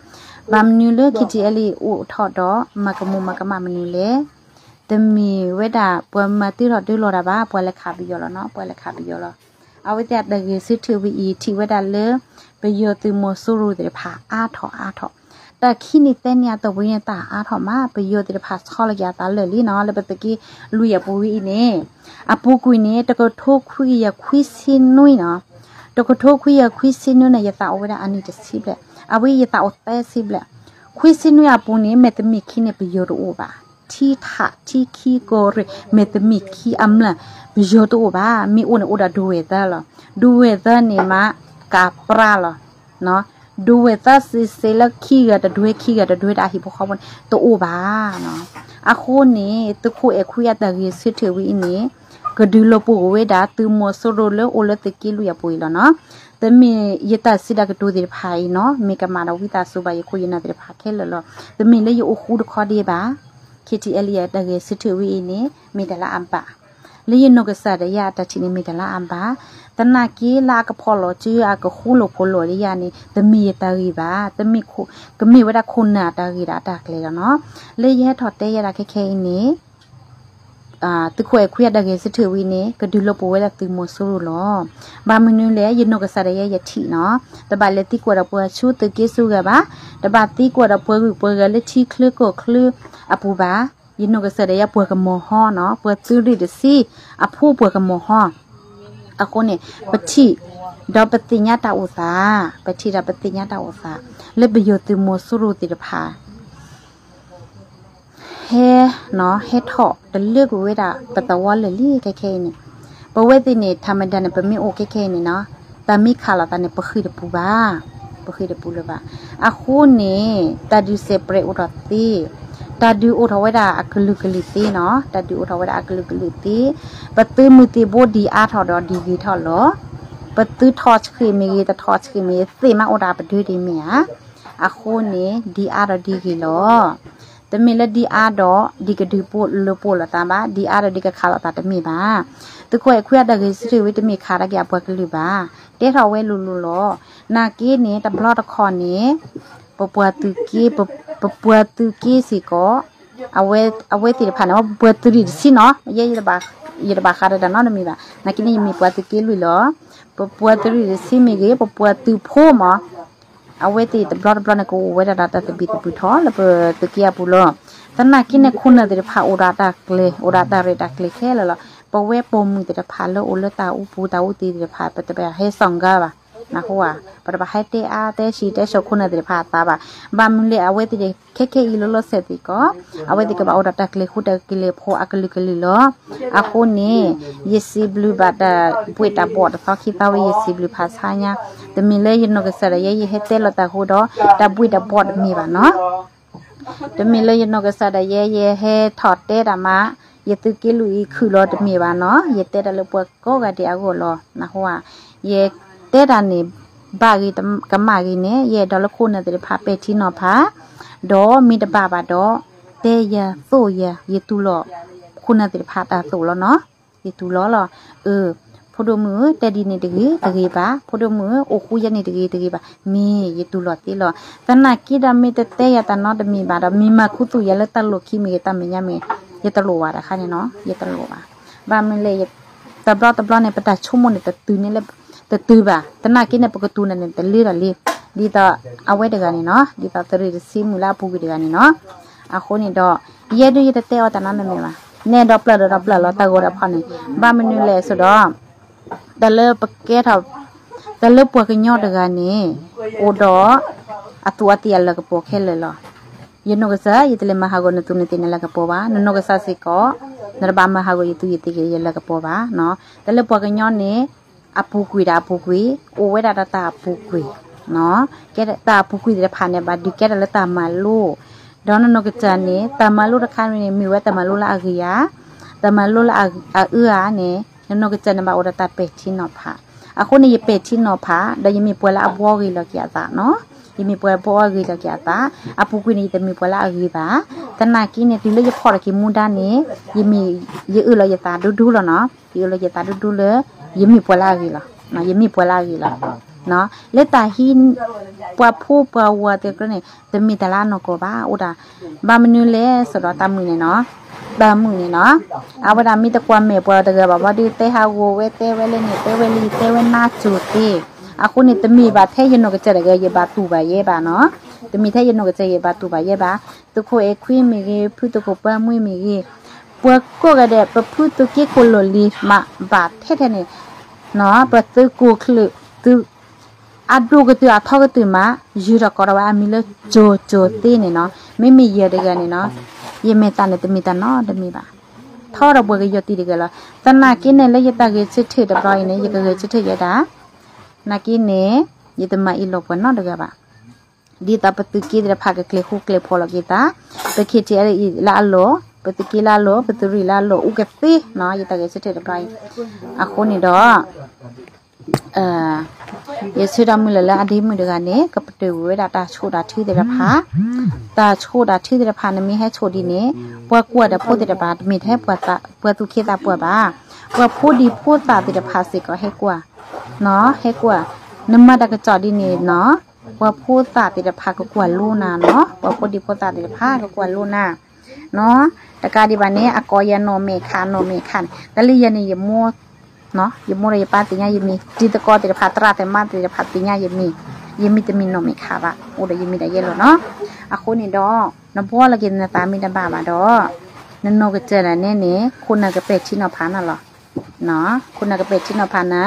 ဘၣ်မနုၤလၢ ခ့ထံအဲလ့ အံၤအိၣ်ထီၣ်ဒီး မၤကမူၣ်မၤကမၣ်မနုၤလဲၣ်, တမ့ၢ်ဝဲဒၣ် ပှၤမၤတ့ထီၣ်တ့လီၤတၢ်ဘၣ်, ပှၤလဲၤခးပယီၤလီၤနီၤ, ပှၤလဲၤခးပယီၤလီၤ. အဝဲသ့ၣ်အတၢ်ဂဲၤဆၢထၢၣ်ဝဲအံၤ ထံၣ်ဝဲဒၣ်လၢ ပယီၤသုးမီၤစိရိၤသ့ၣ်တဖၣ်အါထီၣ်အါထီၣ်, တၢ်ခံနံၣ်သၢနံၣ်အတီၢ်ပူၤန့ၣ် တၢ်အါထီၣ်မး, ပယီၤသ့ၣ်တဖၣ်ဆီလီၤက့ၤအသးလၢာ်လံနီၤ, လၢပသုးက့လွံၢ်အပူၤဝဲအံၤန့ၣ်, အပူၤကွံာ်န့ၣ် တကထိခွံကယၤခွံဆံနွံနီၤ, တကထိခွံကယၤခွံဆံနွံန့ၣ် ယသးအိၣ်ဝဲဒၣ်အနံၣ်တဆံဘျဲၣ်, အဝဲယသးအိၣ်သၢဆံဘျဲၣ်, ခွံဆံနွံအပူၤန့ၣ် မ့ၢ်တမ့ၢ်ခံန့ၣ် ပယီၤတအိၣ်ဘၣ်, ထံထး ထံခံကီၢ်ရ့ၣ် မ့ၢ်တမ့ၢ်ခံအမျၢ် ပယီၤတအိၣ်ဘၣ်, မ့ၢ်အိၣ်န့ၣ်အိၣ်ဒီးဒူဝဲၢ်သၢလီၤ, ဒူဝဲၢ်သၢန့ၣ်မး ကးပြၢလီၤ ဒူဝဲၢ်သၢစ့စ့လၢခံဂၤတဒွဲ ခံဂၤတဒွဲ တၢ်ဟံၣ်ဖိဃီဖိန့ၣ် တအိၣ်ဘၣ်နီၤ. အဃိန့ၣ် သုးခိၣ်အဲၣ်ခွံအတၢ်ဂဲၤဆၢထၢၣ်ဝဲအံၤန့ၣ် ကဒုးလီၤပှီၢ်ကွံာ်ဝဲဒၣ်သုးမီၤစိရိၤလၢအိၣ်လၢသုးက့လွံၢ်အပူၤအံၤလီၤနီၤ. တမ့ၢ်ယတၢ်စံးတၢ်ကတိၤသ့ၣ်တဖၣ်အံၤနီၤ မ့ၢ်ကမၣ်ဒီးဝံသးစူၤဘၣ်ယခိၣ်ယနၢ်သ့ၣ်တဖၣ်ခဲလၢာ်လီၤ. တမ့ၢ်လၢယအိၣ်ဃူတခီဒ့ဘၣ်. ခ့ထံအဲလ့ အတၢ်ဂဲၤဆၢထၢၣ်ဝဲအံၤန့ၣ် မ့ၢ်တၢ်လၢအဘၣ် လၢယနီၢ်ကစၢ်ဒၣ်ယဲအတၢ်ထံၣ်န့ၣ် မ့ၢ်တၢ်လၢအဘၣ်. သနာ်က့လၢအကဖီၣ်လီၤစု အကဃူလိာ်ဖိးလိာ်လၢယၤန့ၣ် တမ့ၢ်ယတၢ်ဂ့ၢ်ဘၣ်, ကမ့ၢ်ဝဲဒၣ်ခိၣ်နၢ်အတၢ်ဂ့ၢ်ဒီးအတၢ်ကျဲၤလီၤနီၤ. လၢယဟဲထီၣ်တဲယဲဒၣ်ခဲခဲအံၤန့ၣ် သုးခိၣ်အဲၣ်ခွံအတၢ်ဂဲၤဆၢထၢၣ်ဝဲန့ၣ် ကဒုးလီၤပှီၢ်ဝဲဒၣ်သုးမီၤစိရိၤလီၤ. ဘၣ်မနုၤလဲၣ် ယနီၢ်ကစၢ်ဒၣ်ယဲယထံၣ်နီၤ, တဘၣ်လဲၤသံကွၢ်ဒီးပှၤဆူသုးက့ဆူဂၤဘၣ်, တဘၣ်သံကွၢ်ဒီးပှၤဂုၤပှၤဂၤလၢထံချၢကီၢ်ချၢအပူၤဘၣ် ယနီၢ်ကစၢ်ဒီးယဲပှၤကမီၤဟီနီၤ, ပှၤသုးရ့ၣ်တဆံ အဖိပှၤကမီၤဟီ. အဃိန့ၣ် ပထံၣ်ဒီးပသ့ၣ်ညါတၢ်အိၣ်သး, ပထံၣ်ဒီးပသ့ၣ်ညါတၢ်အိၣ်သး လၢပယီၤသုးမီၤစိရိၤသ့ၣ်တဖၣ် ဟဲနီၤ ဟဲထီၣ်တလၢကွံာ်ဝဲဒၣ်ပသဝီလၢာ်လံ ခဲခဲအံၤန့ၣ်, ပဝဲသ့ၣ်န့ၣ် ထးမဒါန့ၣ် ပမ့ၢ်အိၣ်ခဲခဲအံၤန့ၣ်နီၤ, တၢ်မ့ၢ်ခးလိာ်သးန့ၣ် ပဃ့ၢ်တပူၤဘၣ်, ပဃ့ၢ်တပူၤလၢၤဘၣ်. အဃိန့ၣ် တၢ်ဒုးစဲးပြဲးအိၣ်ထီၣ်သ့, တၢ်ဒုးအိၣ်ထီၣ်ဝဲဒၣ်အကလုာ်ကလုာ်သ့နီၤ, တၢ်ဒုးအိၣ်ထီၣ်ဝဲဒၣ်အကလုာ်ကလုာ်သ့, ပသုးမုၢ်သံၣ်ဘိဒံးအါထီၣ်ဒီးဒံးဂ့ၤထီၣ်လီၤ. ပသုးထီၣ်ဆှံးမ့ၢ်ဂ့ၤ တထီၣ်ဆှံးမ့ၢ်ဂ့ၤ သ့ၣ်မးအိၣ်ဒီးပဒၢဒ်မ့ၢ်ဧါ. အဃိန့ၣ် ဒံးအါဒီးဒံးဂ့ၤလီၤ. တမ့ၢ်လၢဒံးအါဒီးဒံးကဒုးပိာ်လိာ်သးဘၣ်, ဒံးအါဒီးဒံးကခးလိာ်သးတမ့ၢ်ဘၣ်. သုးခိၣ်အဲၣ်ခွံအတၢ်ဂဲၤဆၢထၢၣ်ဝဲတမ့ၢ်ခးတၢ်က့ၤအပှၤကလုာ်ဘၣ်, တဲထီၣ်ဝဲလိၤလိၤလီၤ. နာ်က့န့ၣ် တဘျီတခီၣ်န့ၣ် ပပှၤသုးက့, ပပှၤသုးက့စ့ၢ်ကီး အဝဲသ့ၣ်တဖၣ်န့ၣ် ပပှၤသုးရ့ၣ်တဆံနီၤ, ယဲ ယတဘၣ်ဃးဒီးတၢ်နီတမံၤဘၣ်. နာ်က့န့ၣ် ယမ့ၢ်ပှၤသုးက့လွံၢ်လီၤ. ပပှၤသုးရ့ၣ်တဆံမ့ၢ်ဂ့ၤ, ပပှၤသုးဖိမး အဝဲသ့ၣ်တဘျီတဘျီန့ၣ် ကအိၣ်ဝဲဒၣ်ဒီးတၢ်သဘံၣ်သဘုၣ်ထီၣ်လၢပသုးက့အပူၤလီၤ. သနာ်က့န့ၣ် ခိၣ်နၢ်သ့ၣ်တဖၣ်အိၣ်ဒီးတၢ်ကျဲၤ, အိၣ်ဒီးတၢ်ရဲၣ်တၢ်ကျဲၤခဲလၢာ်လီၤ. ပဝဲပိာ်မုၣ်သ့ၣ်တဖၣ်လၢအိၣ်လၢတၢ်အူပူၤတၢ်အူသံသ့ၣ်တဖၣ် ပတဘၣ်ဟဲစီၣ်ဂါဘၣ်, နၢ်ဟူဧါ, ပတဘၣ်ဟဲတဲအါတဲဆံးတဲစိာ်ခိၣ်နၢ်သ့ၣ်တဖၣ်အသးဘၣ်. ဘၣ်မနုၤလဲၣ် အဝဲသ့ၣ်ခဲခဲအံၤလီၤလီၤဆဲးစ့ၢ်ကီး အဝဲသ့ၣ်ကဘၣ်အိၣ်ဒီးတၢ်ကျဲၤဃူတၢ်ကျဲၤဖိးအကလုာ်ကလုာ်လီၤ. အဃိန့ၣ် ယစံးဘျုးဘၣ်တၢ်ဘှ့ၣ်တၢ်ဘှီၣ်တသီခံသီဝဲ ယစံးဘျုးဖးဆါညါ, တမ့ၢ်လၢယနီၢ်ကစၢ်ဒၣ်ယဲ ယဟဲတဲလီၤတၢ်အဃိဒီး တၢ်ဘှ့ၣ်တၢ်ဘှီၣ်တမ့ၢ်ဘၣ်နီၤ. တမ့ၢ်လၢယနီၢ်ကစၢ်ဒၣ်ယဲ ယဟဲထီၣ်တဲတၢ်မး, ယသုးက့လွံၢ်အံၤခုၣ်လီၤတမ့ၢ်ဘၣ်နီၤ, ယတဲတၢ်လၢပှၤကိးဂၤဒဲးအဂီၢ်လီၤ. နၢ်ဟူဧါ, ယတဲတၢ်န့ၣ် ဘၣ်ဂ့ၤကမၣ်ဂ့ၤန့ၣ် ယအဲၣ်ဒိးလၢခိၣ်နၢ်သ့ၣ်တဖၣ်ပဲာ်ထံနီၤဖး, ဒီးမ့ၢ်တဘၣ်ဘၣ်ဒီး တဲယၤသိၣ်ယၤ ယတူၢ်လိာ်ခိၣ်နၢ်သ့ၣ်တဖၣ်တၢ်သိၣ်လီၤနီၤ. ယတူၢ်လိာ်လီၤ. အၢ, ဖိဒိၣ်မုၣ်ဧၢ, တဲဒ်န့ၣ်တဂ့ၤတဂ့ၤဘၣ်, ဖိဒိၣ်မုၣ်ဧၢ, အိၣ်ဃူယဲန့ၣ်တဂ့ၤတဂ့ၤဘၣ်, မ့ၢ်ယတူၢ်လိာ်သ့လီၤ. သနာ်က့ဒီးမ့ၢ်တတဲယၤတၢ်နီတမံၤဘၣ်ဒီး မ့ၢ်မၤခူသူၣ်ယၤလၢတၢ်လိၣ်ခံမ့ၢ်ဂ့ၤ တၢ်မဲာ်ညါမ့ၢ်ဂ့ၤ, ယတလိၣ်ဘၣ်တခါန့ၣ်နီၤ, ယတလိၣ်ဘၣ်. ဘၣ်မနုၤလဲၣ်, တဘျီတဘျီန့ၣ် ပတၢ်ဆိကမိၣ်န့ၣ် တတုၤန့ၣ်လၢ တတုၤဘၣ်. သနာ်က့န့ၣ် ပကတုၤန့ၣ်န့ၣ် တလၢတၢ်လံ, ဒ်သိးအဝဲတဂၤန့ၣ်နီၤ, ဒ်သိးသုးရ့ၣ်တဆံမုၣ်လၢအပူၤကွံာ်တဂၤန့ၣ်နီၤ. အဃိန့ၣ်ဒီး ယဲဒၣ်ယတတဲအီၤတၢ်နီတမံၤဘၣ်, နဲဒီးပျၢ်ဒီးပျၢ်လီၤ တၢ်ဂီၤတၢ်ဖီၣ်န့ၣ်, ဘၣ်မနုၤလဲၣ်ဆိဒီး တၢ်လၢပကဲထီၣ်, တၢ်လၢပှၤကညီတဂၤန့ၣ် အိၣ်ဒီးအသူးအသ့ၣ်အလၤကပီၤခဲလၢာ်လီၤ. ယနီၢ်ကစၢ် ယတလဲၤမၤဟးဂီၤနသူးနသ့ၣ်နလၤကပီၤဘၣ်, နနီၢ်ကစၢ်စ့ၢ်ကီး နတဘၣ်မၤဟးဂီၤယသူးယသ့ၣ်ယလၤကပီၤဘၣ်. တၢ်လၢပှၤကညီန့ၣ် အပူၤကွံာ်ဒီးအပူၤကွံာ်, အိၣ်ဝဲဒၣ်ဒီးတၢ်အပူၤကွံာ်, ကဲတၢ်အပူၤကွံာ်သ့ၣ်တဖၣ်န့ၣ် ဘၣ်ဒုးကဲထီၣ်လၢတၢ်မၤလိ, ဒီးနနီၢ်ကစၢ်န့ၣ် တၢ်မၤလိတခါန့ၣ် မ့ၢ်ဝဲတၢ်မၤလိလၢအဂ့ၤဧါ, တၢ်မၤလိလၢအအၢဧါန့ၣ် နနီၢ်ကစၢ်န့ၣ် ဘၣ်အိၣ်ဒီးတၢ်ပဲာ်ထံနီၤဖး. အဃိန့ၣ် ယပဲာ်ထံနီၤဖး ဒီးယမ့ၢ်ပှၤလၢအဘှီဂ့ၤလီၤက့ၤအသးနီၤ, ယမ့ၢ်ပှၤဘှီဂ့ၤလီၤက့ၤအသး, အပူၤကွံာ်န့ၣ် ယတမ့ၢ်ပှၤလၢအဂ့ၤဘၣ်. သနာ်က့န့ၣ် တုၤလၢယဖီၣ်ထီၣ်က့ၤမူဒါန့ၣ် ယမ့ၢ်, ယအၢၣ်လီၤယသးဒိၣ်ဒိၣ်လီၤနီၤ, ယအၢၣ်လီၤယသးဒိၣ်ဒိၣ်လၢ ယမ့ၢ်ပှၤလၢအဂ့ၤလီၤ, ယမ့ၢ်ပှၤလၢအဂ့ၤလီၤ. လၢတၢ်ဟံး ပှၤဖိပှၤဝၤသ့ၣ်တဖၣ်န့ၣ် တမ့ၢ်တၢ်လၢအနီၢ်ကီၢ်ဘၣ်, အိၣ်ဒၣ်, ဘၣ်မနုၤလဲၣ်ဆိဒီးတၢ်မုာ်န့ၣ်နီၤ, တၢ်မုာ်န့ၣ်နီၤ, အဝဲဒၣ်မ့ၢ်တကွၢ်မဲာ်ပှၤတဂၤဘၣ်ဘျီဒုး တဲဟးဂီၤဝဲ တဲဝဲလၢန့ၣ် တဲဝဲလၢ တဲဝဲနါစိၤသ့. အဃိန့ၣ် တမ့ၢ်ဘၣ်ထဲယနီၢ်ကစၢ်တဂၤ ယဘၣ်တူၢ်ဘၣ်ယဲဘၣ်နီၤ, တမ့ၢ်ထဲယနီၢ်ကစၢ်ယဘၣ်တူၢ်ဘၣ်ယဲဘၣ်. သုးခိၣ်အဲၣ်ခွံမ့ၢ်ဂ့ၤ, ဖုသုးခိၣ်ပၢမွှ့မ့ၢ်ဂ့ၤ, ပှၤကိးဂၤဒဲး ပဖုသုးက့ခိၣ်လီၢ်လံၤမး ဘၣ်ထဲထဲန့ၣ် ပသုးခိၣ်ချၢၣ်သုး အဒိၣ်ကတၢၢ်အထီကတၢၢ်မး ယုၢ်ထီၣ်ကိးထီၣ်ဝဲအမံၤလၢ ကၠိၤကၠိၤသ့န့ၣ်နီၤ. မ့မ့ၢ်ယၤတဂၤန့ၣ်နီၤ, ယမဲာ်သၣ်န့ၣ်တမ့ၢ်တၢ်နီတမံၤဘၣ်, ထီဒီးပှၤကယီၤတံၢ်တဂၤလီၤ. သနာ်က့န့ၣ် လၢယတၢ်ဂဲၤဆၢထၢၣ်တဘျီအံၤန့ၣ် ယကဂဲၤဆၢထၢၣ်ယဲဒၣ်, နာ်က့န့ၣ် ယတမၤအ့ၣ်လိာ်ပှၤနီတဂၤဘၣ်. ဒ်သိးပသုးက့သ့ၣ်တဖၣ်ကကျဲၤဃူကျဲၤဖိးလီၤက့ၤသး, ပ ခ့ၣ်ထံၣ်အဲၣ်အံၣ် လၢအလီၢ်, ပသုးက့လၢအလီၢ်, ပသုးရ့ၣ်လၢအလီၢ် အိၣ်ကသ့နီၤ, ယတၢ်ဂဲၤဆၢထၢၣ်တဘျီအံၤ. အဃိန့ၣ်ဒီး ယဆၢတၢ်မုၢ်လၢ်လၢအဒ့မုၣ်တဂၤန့ၣ် ကပတုာ်ဝဲဒၣ်တၢ်ဆိၣ်တၢ်ထုသ့ၣ်တဖၣ်, တၢ်ဆိၣ်တၢ်ထုသ့ၣ်တဖၣ်န့ၣ်မ့ၢ်ဟဲဆိၣ်ဒ်န့ၣ်, ပှၤကွၢ်တၢ်ဖိသ့ၣ်တဖၣ် တမ့ၢ်ထဲပှၤသူၣ်က့သးပှၢ်ဘၣ်, ပှၤဖိဒံဖိသၣ်သ့ၣ်တဖၣ်စ့ၢ်ကီးဟဲကွၢ်, ဟဲကွၢ်, နမၤတၢ်ကစီၣ်ဒ်န့ၣ်နီၤ, ပှၤဖိသၣ်သ့ၣ်တဖၣ်ကကွၢ်လိနၤနီၤ, ပှၤဖိဒံဖိသၣ်သ့ၣ်တဖၣ်ကကွၢ်လိနၤ တကးဒံးဘၣ်န့ၣ် အကိးယၤနီၢ်မဲာ်ခး နီၢ်မဲာ်ခးန့ၣ် တၢ်လၢယၤန့ၣ် ယမိၢ်, ယမိၢ်ဒီးယပၢ်သ့ၣ်ညါယမံၤ, တံၤသကိးသ့ၣ်တဖၣ် သရၣ်သမါသ့ၣ်တဖၣ်သ့ၣ်ညါယမံၤ, ယမံၤတမ့ၢ်နီၢ်မဲာ်ခးဘၣ်, အိၣ်ဒီးယမံၤဒၣ်ယဲလီၤနီၤ. အဃိန့ၣ်ဒီး နဘှီလီၤက့ၤနသးမ့ၢ်တဘၣ်ဘၣ်ဒီး နနီၢ်ကစၢ်ဒၣ်နဲန့ၣ် ခိၣ်နၢ်ကပဲာ်ထံနီၤဖးနၤလီၤ. ခိၣ်နၢ်ကပဲာ်ထံနီၤဖးနၤ,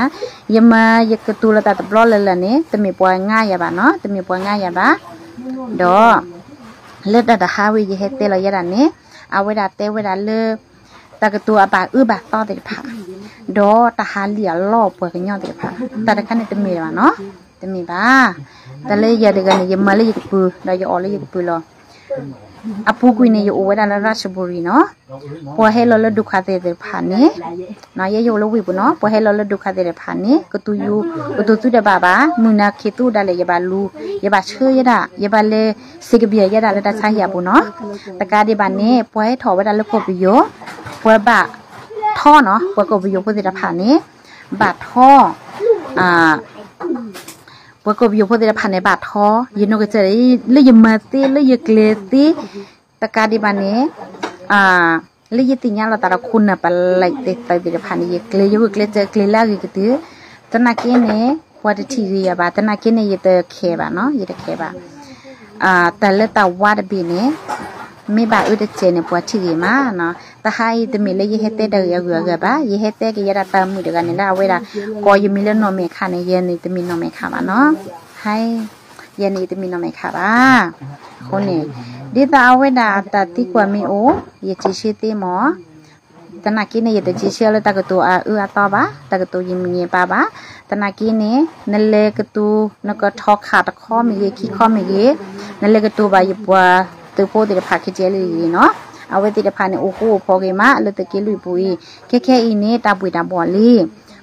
ယမၤယကတိၤလီၤတၢ်တဘျီလၢ်လၢ်န့ၣ် တမ့ၢ်ပှၤငါယၤဘၣ်နီၤ, တမ့ၢ်ပှၤငါယၤဘၣ်. ဒီး လၢတၢ်တဟါဝဲယဟဲတဲလီၤယဲဒၣ်န့ၣ် အဝဲဒၣ်တဲဝဲဒၣ်လၢ တၢ်ကတိၤအဘၣ်အၢဘၣ်သီသ့ၣ်တဖၣ် ဒီးတၢ်ဟးလံၣ်အလီၢ်ပှၤကညီသ့ၣ်တဖၣ် တၢ်တခါန့ၣ်တမ့ၢ်ဘၣ်နီၤ, တမ့ၢ်ဘၣ်. တၢ်လၢယၤတဂၤန့ၣ် ယမၤလၢယကပုၤ ဒီးယအီၣ်လၢယကပုၤလီၤ. အပူၤကွံာ်န့ၣ် ယအိၣ်ဝဲဒၣ်လၢ ရၣ်ၡဘူရံၤ နီၤ, ပှၤဟဲလီၤလၢဒုက္ခသည်သ့ၣ်တဖၣ်န့ၣ် နီၤ ယဲယအိၣ်လၢဝ့ၢ်ပူၤနီၤ, ပှၤဟဲလီၤလၢဒုက္ခသည်သ့ၣ်တဖၣ်န့ၣ် ကတိၤယူၤ ကတိၤသုတဘၣ်ဘၣ်, မုၢ်နၤခ့သူဒၣ်လဲာ် ယဘၣ်လူၤ ယဘၣ်ဆှၢယဲဒၣ် ယဘၣ်လဲၤစံးကဘျၢၣ်ယဲဒၣ်လၢတၢ်ဆါဟံၣ်အပူၤနီၤ. တကးဒံးဘၣ်န့ၣ် ပှၤဟဲထီၣ်ဝဲဒၣ်လၢကီၢ်ပယီၤ ပှၤဘၣ်ထီနီၤ, ပှၤကီၢ်ပယီၤဖိသ့ၣ်တဖၣ်န့ၣ် ဘၣ်ထီ ပှၤကီၢ်ပယီၤဖိသ့ၣ်တဖၣ်န့ၣ် ဘၣ်ထီ ယနီၢ်ကစၢ် လၢယမၤသ့ လၢယကျဲၤသ့ တကးဒံးဘၣ်န့ၣ် လၢယသ့ၣ်ညါလီၤသးဒီးခိၣ်နၢ်ပလဲသ့ၣ်သ့ၣ်တဖၣ်န့ၣ် ယကျဲၤ ယဂုာ်ကျဲးစၢးကျဲၤလၢအဂ့ၤကတၢၢ်, သနာ်က့န့ၣ် ပှၤတထံၣ်ဂ့ၤယၤဘၣ်, သနာ်က့န့ၣ် ယတခဲဘၣ်နီၤ, ယတခဲဘၣ်. တၢ်လၢတၢ်ဝါတဘ့ၣ်န့ၣ် မ့ၢ်ဘၣ်အၢတစဲးန့ၣ် ပှၤထံၣ်ဂ့ၤမးနီၤ. တဟါအံၤတမ့ၢ်လၢယဟဲတဲတၢ်ဂ့ၢ်အဂုၤအဂၤဘၣ်, ယဟဲတဲက့ၤယဲဒၣ်တၢ်မုာ်တဂၤန့ၣ် လၢအဝဲဒၣ် ကိးယမံၤလၢနီၢ်မဲာ်ခါန့ၣ် ယဲန့ၣ်တမ့ၢ်နီၢ်မဲာ်ခါဘၣ်နီၤ. ဟဲ ယဲန့ၣ်တမ့ၢ်နီၢ်မဲာ်ခါဘၣ်. အဃိန့ၣ် ဒ်သိးအဝဲဒၣ်အတၢ်သံကွၢ်မ့ၢ်အိၣ် ယစံးဆၢသ့မး. သနာ်က့န့ၣ် ယတစံးဆၢလၢတၢ်ကတိၤအအၢအသီဘၣ်, တၢ်ကတိၤယံာ်မုၢ်ယံာ်ပၢ်ဘၣ်. သနာ်က့န့ၣ် နလဲၤကတိၤ နကထီၣ်ခးတခီမ့ၢ်ဂ့ၤ ခံခီမ့ၢ်ဂ့ၤ, နလဲၤကတိၤဘၣ်ယပှၤသုးဖိသ့ၣ်တဖၣ် ခံကဲလံဂ့ၤနီၤ. အဝဲသ့ၣ်တဖၣ်န့ၣ် အိၣ်ဃူအိၣ်ဖိးဂ့ၤမး လၢသုးက့လွံၢ်ပူၤအံၤ, ခဲခဲအံၤန့ၣ် တၢ်ဘှံးတၢ်ဘှီၣ်လံ.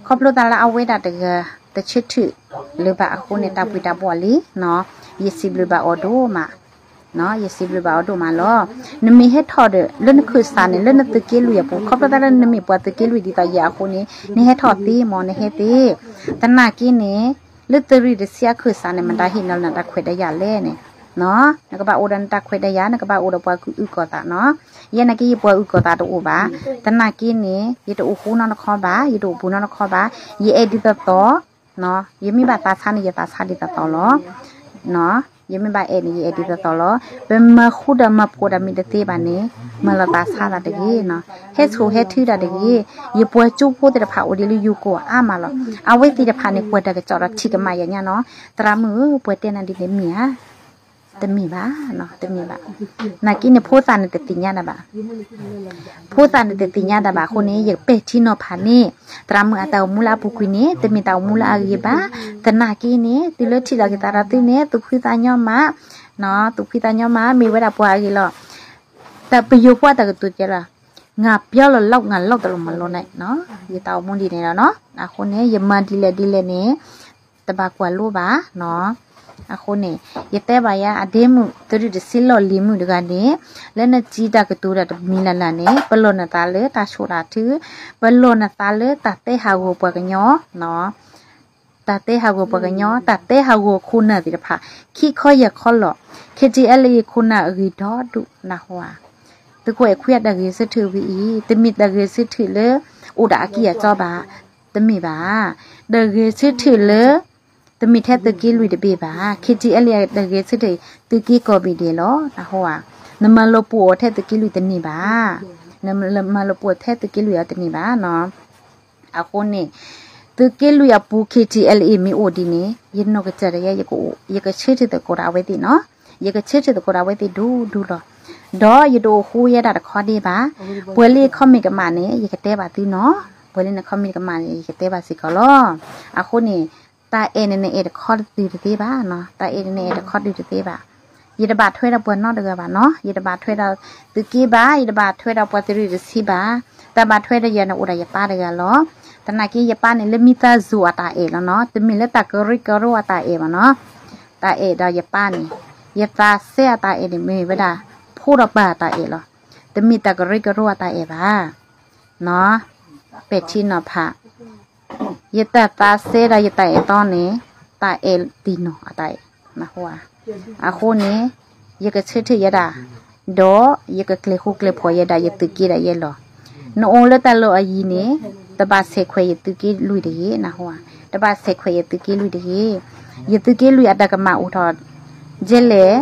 ခီဖျိသးလၢအဝဲဒၣ်တဂၤ တဆၢထၢၣ်လၢၤဘၣ်အဃိန့ၣ် တၢ်ဘှံးတၢ်ဘှီၣ်လံ. ယစံးဘျုးဘၣ်အီၤဒိၣ်မး ယစံးဘျုးဘၣ်အီၤဒိၣ်မးလီၤ. နမ့ၢ်ဟဲထီၣ်ဒီး လၢနခၢၣ်စးန့ၣ် လၢနသုးက့လွံၢ်အပူၤ ခီဖျိသးလၢနမ့ၢ်ပှၤသုးက့လွံၢ်ဒ်သိးယၤအဃိန့ၣ် နဟဲထီၣ်သ့မး နဟဲသ့. သနာ်က့န့ၣ် လၢသုးရ့ၣ်တဆံအခၢၣ်စးန့ၣ် မတၤဟ့ၣ်နီၤလၢနၤ တၢ်ခွဲးတၢ်ယာ်လဲၣ်န့ၣ် နကဘၣ်အိၣ်ဒီးနတၢ်ခွဲးတၢ်ယာ် နကဘၣ်အိၣ်ဒီးပှၤကအုၣ်ကီၤသးနီၤ. ယဲနာ်က့ ယပှၤအုၣ်ကီၤသးတအိၣ်ဘၣ်. သနာ်က့န့ၣ် ယတအိၣ်ဃူနီတခီဘၣ်, ယတအိၣ်ဘူးနီတခီဘၣ်. ယအဲၣ်ဒ်သိးသိး ယမ့ၢ်ဘၣ်သးဆါန့ၣ် ယသးဆါဒ်သိးသိးလီၤ. ယမ့ၢ်ဘၣ်အဲၣ်န့ၣ် ယအဲၣ်ဒ်သိးသိးလီၤ. ပမၤဃူဒီးမၤဖိးဒီးမ့ၢ်တသ့ဘၣ်န့ၣ် မၤလီၤသးဆါသးတဂ့ၤနီၤ. ဟဲဆိၣ်ဟဲထုတၢ်တဂ့ၤ. ယပှၤကၠိဖိသ့ၣ်တဖၣ်အိၣ်ဒံးလၢယိၤကီၢ်အါမးလီၤ. အဝဲသ့ၣ်တဖၣ်န့ၣ် ပှၤတၢ်ကစီၣ်ဒီးထံၣ်ကမၣ်ယၤညါနီၤ. သရၣ်မုၣ်ဧၢ ပှၤတဲနၤဒ်န့ၣ်မ့ၢ်ဧါ. တမ့ၢ်ဘၣ်နီၤ, တမ့ၢ်ဘၣ်. နာ်က့န့ၣ် ဖိသၣ်န့ၣ်တသ့ၣ်ညါတၢ်ဘၣ်. ဖိသၣ်န့ၣ်တသ့ၣ်ညါတၢ်ဘၣ်အဃိန့ၣ် ယပဲာ်ထံနီၤဖးန့ၣ် သရၣ်မုၣ်အတၢ်အိၣ်မူလၢအပူၤကွံာ်န့ၣ် တမ့ၢ်တၢ်အိၣ်မူလၢအဂ့ၤဘၣ်. သနာ်က့န့ၣ် တုၤလၢထံၣ်လိာ်က့ၤသးဒီးသုန့ၣ် သူၣ်ဖှံသးညီမး, သူၣ်ဖှံသးညီမး မ့ၢ်ဝဲဒၣ်ပှၤအဂ့ၤလီၤ. တၢ်ပယိၤဖိအတၢ်ကတိၤတဲလီၤ, ငါပြောလီၤ လုပ် ငါလုပ်သလိုမလုပ်နဲ့ ယတၢ်အိၣ်မူဒ်န့ၣ်လီၤနီၤ. အဃိန့ၣ် ယမၤဒ်လဲၣ်ဒ်လဲၣ်န့ၣ် တဘၣ်ကွၢ်လိဘၣ်နီၤ. အဃိန့ၣ် ယတဲဘၣ်ယၤ အဒ့မုၣ် သုးရ့ၣ်တဆံလီၢ်လံၤမုၣ်တဂၤန့ၣ် လၢနစံးတၢ်ကတိၤဒီးတမံၤလၢ်လၢ်န့ၣ် ပလီၢ်နသးလၢတၢ်ဆိၣ်တၢ်ထု, ပလီၢ်နသးလၢတၢ်တဲဟးဂီၤပှၤကညီ တၢ်တဲဟးဂီၤခိၣ်နၢ်သ့ၣ်တဖၣ် ခံခီယဲၢ်ခီလီၤ. ခံထံအဲလ့ၣ်အံၤခိၣ်နၢ်အဂ့ၤဒီဒူၣ်နၢ်ဟူဧါ. သုကွဲးခွံအတၢ်ဂဲၤဆၢထၢၣ်ဝံၤအံၤ တမ့ၢ်တၢ်ဂဲၤဆၢထၢၣ်လၢ အိၣ်ဒီးအကံၢ်အစီဘၣ်, တမ့ၢ်ဘၣ်. တၢ်ဂဲၤဆၢထၢၣ်လၢ တမ့ၢ်ထဲသုးက့လွံၢ်တဘ့ၣ်ဘၣ်. ခံထံအဲလ့ၣ်အံၤ တၢ်ဂဲၤဆၢထၢၣ် သုးက့ကိးဘ့ၣ်ဒဲးလီၤ နၢ်ဟူဧါ. နမၤလီၤပှီၢ်အီၤထဲသုးက့လွံၢ်တန့ၢ်ဘၣ်. နမၤလီၤပှီၢ်ထဲသုးက့လွံၢ်အီၤတန့ၢ်ဘၣ်နီၤ. အဃိန့ၣ် သုးက့လွံၢ်အပူၤ ခံထံအဲလ့ၣ်အံၤ မ့ၢ်အိၣ်ဒ်န့ၣ် ယနီၢ်ကစၢ်ဒီးယဲ ယကဆၢထၢၣ်သကိးဒီးအဝဲသ့ၣ်နီၤ. ယကဆၢထၢၣ်သကိးဒီးအဝဲသ့ၣ်ဒူဒူလီၤ. ဒီးယတအိၣ်ဃူယဲဒၣ်တခီဒံးဘၣ်. ပှၤလၢ comment ကမၣ်န့ၣ် ယကတဲဘၣ်သုနီၤ. ပှၤလၢန comment ကမၣ်န့ၣ် ယကတဲဘၣ်စ့ၢ်ကီးလီၤ. အဃိန့ၣ် တၢ်အဲၣ်န့ၣ် နအဲၣ်တခီသုတသ့ဘၣ်နီၤ. တၢ်အဲၣ်န့ၣ် နအဲၣ်တခီသုတသ့ဘၣ်. ယတဘၣ်ထွဲဒီးပှၤနီတဂၤဘၣ်နီၤ. ယတဘၣ်ထွဲဒီးသုးက့ဘၣ်, ယတဘၣ်ထွဲဒီးပှၤသုးရ့ၣ်တဆံဘၣ်. တၢ်ဘၣ်ထွဲဒီးယၤန့ၣ် အိၣ်ဒီးယပၢ်တဂၤလီၤ. သနာ်က့ ယပၢ်န့ၣ် လၢမံသးစူၤအတၢ်အဲၣ်လီၤနီၤ. တမ့ၢ်လၢတၢ်ကရၢကရိအတၢ်အဲၣ်ဘၣ်နီၤ. တၢ်အဲၣ်ဒီးယပၢ်န့ၣ် ယသးစဲအတၢ်အဲၣ်န့ၣ် မ့ၢ်ဝဲဒၣ် ဖိဒီးပၢ်အတၢ်အဲၣ်လီၤ. တမ့ၢ်တၢ်ကရၢကရိအတၢ်အဲၣ်ဘၣ်. ပဲာ်ထံနီၤဖး ယတၢ်သးစဲဒီးယတၢ်အဲၣ်တီန့ၣ် တၢ်အဲၣ်တံၢ်နီၢ်အတၢ်အဲၣ်, နၢ်ဟူဧါ. အဃိန့ၣ် ယကဆၢထၢၣ်ယဲဒၣ်, ဒီးယကကျဲၤဃူကျဲၤဖိးယဲဒၣ် ယသုးက့ဒီးယဲလီၤ. နအိၣ်လၢတၢ်လီၢ်အယံၤန့ၣ် တဘၣ်ဆဲးခွဲးယသုးက့လွံၢ်တဂ့ၤ, နၢ်ဟူဧါ. တဘၣ်ဆဲးခွဲးယသုးက့လွံၢ်တဂ့ၤ. ယသုးက့လွံၢ်အတၢ်ကမၣ်အိၣ်ထီၣ် ကဲလဲၣ်,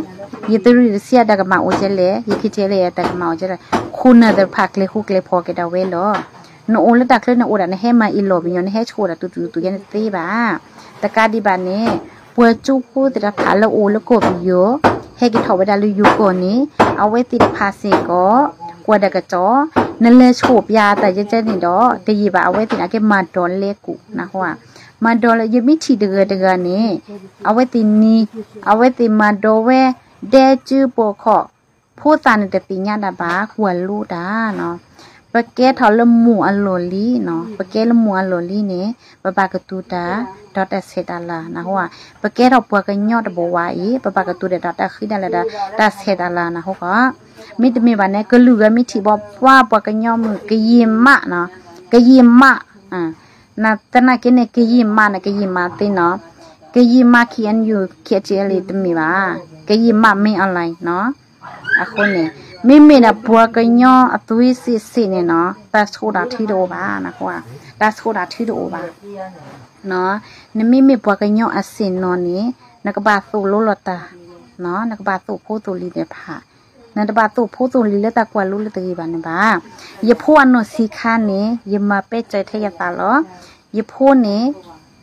ယသုးရ့ၣ်တဆံအတၢ်ကမၣ်အိၣ်ကဲလဲၣ်, ယခံထံအဲလ့ၣ်အတၢ်ကမၣ်အိၣ်ကဲလဲၣ်, ခိ ခိၣ်နၢ်သ့ၣ်တဖၣ်ကျဲၤဃူကျဲၤဖိးက့ၤဒၣ်ဝဲလီၤ. နအိၣ်လၢတၢ်ချၢနအိၣ်ဒၣ် နဟဲမၤအ့ၣ်လိာ်ပညီ နဟဲဆိၣ်ဒၣ်တူတူတူတူယဲန့ၣ်တသ့ဘၣ်. တကးဒံးဘၣ်န့ၣ် ပှၤကၠိဖိသ့ၣ်တဖၣ်လၢအိၣ်လၢကီၢ်ပယီၤ ဟဲက့ၤထီၣ်ဝဲဒၣ်လၢယိၤကီၢ်န့ၣ် အဝဲသ့ၣ်တဖၣ်စ့ၢ်ကီး ကွၢ်ဒၣ်ကစီၣ် နလဲၤဆိၣ်ပၠးတၢ်ယဲကဲန့ၣ်ဒီး တယံာ်ဘၣ် အဝဲသ့ၣ်န့ၣ် အကဲမၤဒိးလဲကူးနၢ်ဟူဧါ. မၤဒိးလၢ ယမ့ၢ်ထံၣ်တဂၤတဂၤန့ၣ် အဝဲသ့ၣ်နံၤ အဝဲသ့ၣ်မၤဒိးဝဲ ဒဲကၠူပိာ်ခီၣ် ဖိသၣ်န့ၣ်တသ့ၣ်ညါဒၣ်ဘၣ် ကွၢ်လိတၢ်နီၤ. ပကဲထီၣ်လၢမိၢ်အလီၢ်လံနီၤ, ပကဲလၢမိၢ်အလီၢ်လံန့ၣ် ပဘၣ်ကတိၤတၢ် ဒီးတၢ်ဆဲးတၢ်လၤနၢ်ဟူဧါ. ပကဲထီၣ်ပှၤကညီတဘိဝါအံၤ ပဘၣ်ကတိၤတၢ်ဒီးတၢ်ဃံတၢ်လၤဒီး တၢ်ဆဲးတၢ်လၤနၢ်ဟူဧါ. မ့တမ့ၢ်ဘၣ်န့ၣ် ကလုာ်ဂၤမ့ၢ်ထံၣ်ဘၣ်ပှၤ ပှၤကညီမုၣ် ကယံာ်မးနီၤ, ကယံာ်မး သနာ်က့န့ၣ် ကယံာ်မးန့ၣ် ကယံာ်မးသ့နီၤ, ကယံာ်မး KNU KTLA တမ့ၢ်ဘၣ်, ကယံာ်မး မင်းအောင်လှိုင်နီၤ. အဃိန့ၣ် မ့မ့ၢ်ဒၣ်ပှၤကညီအသွံၣ်စ့ၢ်စ့ၢ်န့ၣ်နီၤ တၢ်ဆိၣ်တၢ်ထုတအိၣ်ဘၣ်နၢ်ဟူဧါ, တၢ်ဆိၣ်တၢ်ထုတအိၣ်ဘၣ်. နမ့မ့ၢ်ပှၤကညီအစ့ၢ်နီၤန့ၣ် နကဘၣ်သိၣ်လိလိာ်တၢ်, နကဘၣ်သိၣ်ဖိသိၣ်လံၤသ့ၣ်တဖၣ်, နတဘၣ်သိၣ်ဖိသိၣ်လံၤလၢတၢ်ကွၢ်လိလၢတဂ့ၤဘၣ်န့ၣ်ဘၣ်. ယဖိအနီၢ်ဆံးခါန့ၣ် ယမၤပဲာ်စၢၤထဲယသးလီၤ. ယဖိန့ၣ်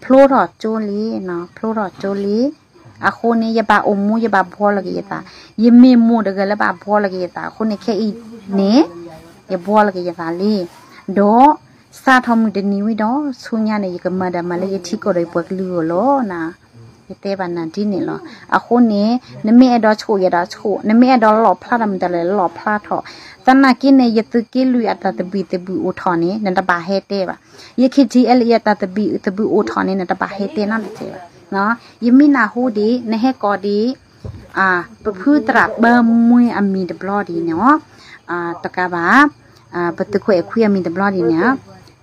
ဖျိထီၣ်ကၠိလံ, ဖျိထီၣ်ကၠိလံ. အဃိန့ၣ် ယဘၣ်အိၣ်မူ ယဘၣ်ဘှီလီၤက့ၤယသး, ယမ့ၢ်မိၢ်တဂၤလၢဘၣ်ဘှီလီၤက့ၤယသး အဃိန့ၣ် ခဲအံၤန့ၣ် ယဘှီလီၤက့ၤယသးလံ. ဒီး စးထီၣ်မုၢ်တနံၤဝံၤဒီး ဆူညါန့ၣ် ယကမၤတၢ်မၤလၢယထံကီၢ်ဒီးယပှၤကလုာ်အဂီၢ်လီၤနၤ. ယတဲဘၣ်နၤဒ်န့ၣ်လီၤ. အဃိန့ၣ် နမ့ၢ်အဲၣ်ဒိးဆိၣ်ယဲဒီးဆိၣ်, နမ့ၢ်အဲၣ်ဒိးလီၣ်ဖျါတၢ်မတၤလဲၣ်လီၣ်ဖျါထီၣ်. သနာ်က့န့ၣ် ယသုးက့လွံၢ်အတၢ်သဘံၣ်သဘုၣ်အိၣ်ထီၣ်န့ၣ် နတဘၣ်ဟဲတဲဘၣ်. ယ KTLA အတၢ်သဘံၣ်သဘုၣ်အိၣ်ထီၣ်န့ၣ် နတဘၣ်ဟဲတဲနီတစဲးဘၣ်. ယမ့ၢ်နၢ်ဟူဒံး နဟဲကိးဒံး ပဖုသရၣ်ဘၢမွဲအမံၤတဘျီဒံးန့ၣ် တကးဘၣ် ပသုးခိၣ်အဲၣ်ခွံအမံၤတဘျီဒံးန့ၣ်